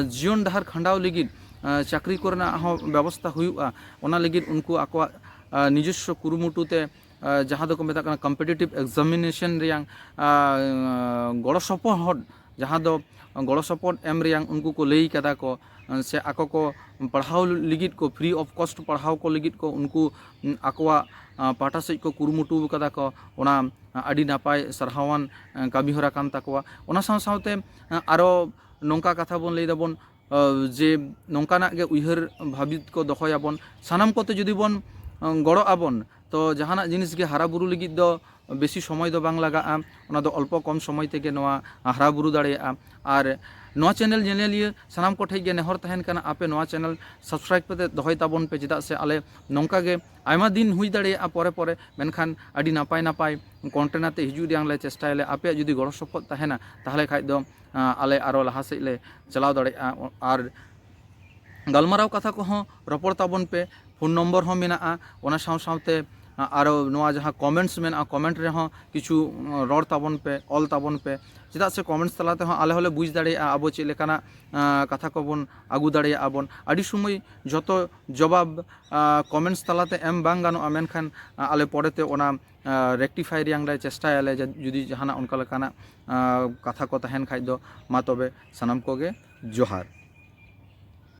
ᱡᱤᱭᱚᱱ ᱰᱟᱦᱟᱨ ᱠᱷᱟᱸᱰᱟᱣ ᱞᱟᱹᱜᱤᱫ ᱪᱟᱹᱠᱨᱤ ᱠᱚᱨᱮᱱᱟᱜ ᱦᱚᱸ ᱵᱮᱵᱚᱥᱛᱷᱟ ᱦᱩᱭᱩᱜᱼᱟ, ᱚᱱᱟ ᱞᱟᱹᱜᱤᱫ ᱩᱱᱠᱩ ᱟᱠᱚᱣᱟᱜ ᱱᱤᱡᱚᱥᱥᱚ ᱠᱩᱨᱩᱢᱩᱴᱩ ᱛᱮ ᱡᱟᱦᱟᱸ ᱫᱚᱠᱚ ᱢᱮᱛᱟᱜ ᱠᱟᱱᱟ competitive examination ᱨᱮᱭᱟᱝ ᱜᱚᱲᱚ ᱥᱚᱯᱚᱦᱚᱫ, ᱡᱟᱦᱟᱸ ᱫᱚ ᱜᱚᱲᱚ ᱥᱚᱯᱚᱦᱚᱫ ᱮᱢ ᱨᱮᱭᱟᱝ ᱩᱱᱠᱩ ᱠᱚ ᱞᱟᱹᱭ ᱠᱟᱫᱟ ᱠᱚ, ᱥᱮ ᱟᱠᱚ ᱠᱚ ᱯᱟᱲᱦᱟᱣ ᱞᱟᱹᱜᱤᱫ ᱠᱚ, free of cost ᱯᱟᱲᱦᱟᱣ ᱠᱚ ᱞᱟᱹᱜᱤᱫ ᱠᱚ, ᱩᱱᱠᱩ ᱟᱠᱚᱣᱟᱜ ᱯᱟᱦᱴᱟ ᱥᱮᱫ ᱠᱚ ᱠᱩᱨᱩᱢᱩᱴᱩ ᱠᱟᱫᱟ ᱠᱚ, ᱚᱱᱟ ᱟᱹᱰᱤ ᱱᱟᱯᱟᱭ ᱥᱟᱨᱦᱟᱣᱟᱱ ᱠᱟᱹᱢᱤᱦᱚᱨᱟ ᱠᱟᱱ ᱛᱟᱠᱚᱣᱟ᱾ ᱚᱱᱟ ᱥᱟᱶ ᱥᱟᱶᱛᱮ ᱟᱨᱚ ᱱᱚᱝᱠᱟ ᱠᱟᱛᱷᱟ ᱵᱚᱱ ᱞᱟᱹᱭ ᱫᱟᱵᱚᱱ, ᱡᱮ ᱱᱚᱝᱠᱟᱱᱟᱜ ᱜᱮ ᱩᱭᱦᱟᱹᱨ ᱵᱷᱟᱹᱵᱤᱛ ᱠᱚ ᱫᱚᱦᱚᱭᱟᱵᱚᱱ᱾ ᱥᱟᱱᱟᱢ ᱠᱚᱛᱮ ᱡᱩᱫᱤ ᱵᱚᱱ ᱜᱚᱲᱚᱜ ᱟᱵᱚᱱ, ᱛᱚ ᱡᱟᱦᱟᱱᱟᱜ ᱡᱤᱱᱤᱥ ᱜᱮ ᱦᱟᱨᱟ ᱵᱩᱨᱩ ᱞᱟᱹᱜᱤᱫ ᱫᱚ ᱵᱮᱥᱤ ᱥᱚᱢᱚᱭ ᱫᱚ ᱵᱟᱝ ᱞᱟᱜᱟᱜᱼᱟ, ᱚᱱᱟ ᱫᱚ ᱚᱞᱯᱚ ᱠᱚᱢ ᱥᱚᱢᱚᱭ ᱛᱮᱜᱮ ᱱᱚᱣᱟ ᱦᱟᱨᱟ ᱵᱩᱨᱩ ᱫᱟᱲᱮᱭᱟᱜᱼᱟ᱾ ᱟᱨ ᱱᱚᱣᱟ ᱪᱮᱱᱮᱞ ᱧᱮᱧᱮᱞᱤᱭᱟᱹ ᱥᱟᱱᱟᱢ ᱠᱚᱴᱷᱮᱱ ᱜᱮ ᱱᱮᱦᱚᱨ ᱛᱟᱦᱮᱱ ᱠᱟᱱᱟ, ᱟᱯᱮ ᱱᱚᱣᱟ ᱪᱮᱱᱮᱞ subscribe ᱠᱟᱛᱮ ᱫᱚᱦᱚᱭ ᱛᱟᱵᱚᱱ ᱯᱮ, ᱪᱮᱫᱟᱜ ᱥᱮ ᱟᱞᱮ ᱱᱚᱝᱠᱟ ᱜᱮ ᱟᱭᱢᱟ ᱫᱤᱱ ᱦᱩᱭ ᱫᱟᱲᱮᱭᱟᱜᱼᱟ ᱯᱚᱨᱮ ᱯᱚᱨᱮ, ᱢᱮᱱᱠᱷᱟᱱ ᱟᱹᱰᱤ ᱱᱟᱯᱟᱭ ᱱᱟᱯᱟᱭ content ᱟᱛᱮ ᱦᱤᱡᱩᱜ ᱨᱮᱭᱟᱝ ᱞᱮ ᱪᱮᱥᱴᱟᱭᱟᱞᱮ᱾ ᱟᱯᱮᱭᱟᱜ ᱡᱩᱫᱤ ᱜᱚᱲᱚ ᱥᱚᱯᱚᱦᱚᱫ ᱛᱟᱦᱮᱱᱟ, ᱛᱟᱦᱚᱞᱮ ᱠᱷᱟᱡ ᱫᱚ ᱟᱞᱮ ᱟᱨᱚ ᱞᱟᱦᱟ ᱥᱮᱫ ᱞᱮ ᱪᱟᱞᱟᱣ ᱫᱟᱲᱮᱭᱟᱜᱼᱟ᱾ ᱟᱨ ᱜᱟᱞᱢᱟᱨᱟᱣ ᱠᱟᱛᱷᱟ ᱠᱚᱦᱚᱸ ᱨᱚᱯᱚᱲ ᱛᱟᱵᱚᱱ ᱯᱮ᱾ ᱯᱷᱳᱱ ᱱᱚᱢᱵᱚᱨ ᱦᱚᱸ ᱢᱮᱱᱟᱜᱼᱟ, ᱚᱱᱟ ᱥᱟᱶ ᱥᱟᱶᱛᱮ ᱟᱨᱚ ᱱᱚᱣᱟ ᱡᱟᱦᱟᱸ comments ᱢᱮᱱᱟᱜᱼᱟ, comment ᱨᱮᱦᱚᱸ ᱠᱤᱪᱷᱩ ᱨᱚᱲ ᱛᱟᱵᱚᱱ ᱯᱮ, ᱚᱞ ᱛᱟᱵᱚᱱ ᱯᱮ, ᱪᱮᱫᱟᱜ ᱥᱮ comments ᱛᱟᱞᱟ ᱛᱮᱦᱚᱸ ᱟᱞᱮ ᱦᱚᱸᱞᱮ ᱵᱩᱡᱽ ᱫᱟᱲᱮᱭᱟᱜᱼᱟ ᱟᱵᱚ ᱪᱮᱫ ᱞᱮᱠᱟᱱᱟᱜ ᱠᱟᱛᱷᱟ ᱠᱚᱵᱚᱱ ᱟᱹᱜᱩ ᱫᱟᱲᱮᱭᱟᱜᱼᱟ ᱵᱚᱱ᱾ ᱟᱹᱰᱤ ᱥᱚᱢᱚᱭ ᱡᱚᱛᱚ ᱡᱚᱵᱟᱵ comments ᱛᱟᱞᱟᱛᱮ ᱮᱢ ᱵᱟᱝ ᱜᱟᱱᱚᱜᱼᱟ, ᱢᱮᱱᱠᱷᱟᱱ ᱟᱞᱮ ᱯᱚᱨᱮᱛᱮ ᱚᱱᱟ rectify ᱨᱮᱭᱟᱝ ᱞᱮ ᱪᱮᱥᱴᱟᱭᱟᱞᱮ, ᱡᱩᱫᱤ ᱡᱟᱦᱟᱱᱟᱜ ᱚᱱᱠᱟ ᱞᱮᱠᱟᱱᱟᱜ ᱠᱟᱛᱷᱟ ᱠᱚ ᱛᱟᱦᱮᱱ ᱠᱷᱟᱡ ᱫᱚ᱾ ᱢᱟ ᱛᱚᱵᱮ ᱥᱟᱱᱟᱢ ᱠᱚᱜᱮ ᱡᱚᱦᱟᱨ᱾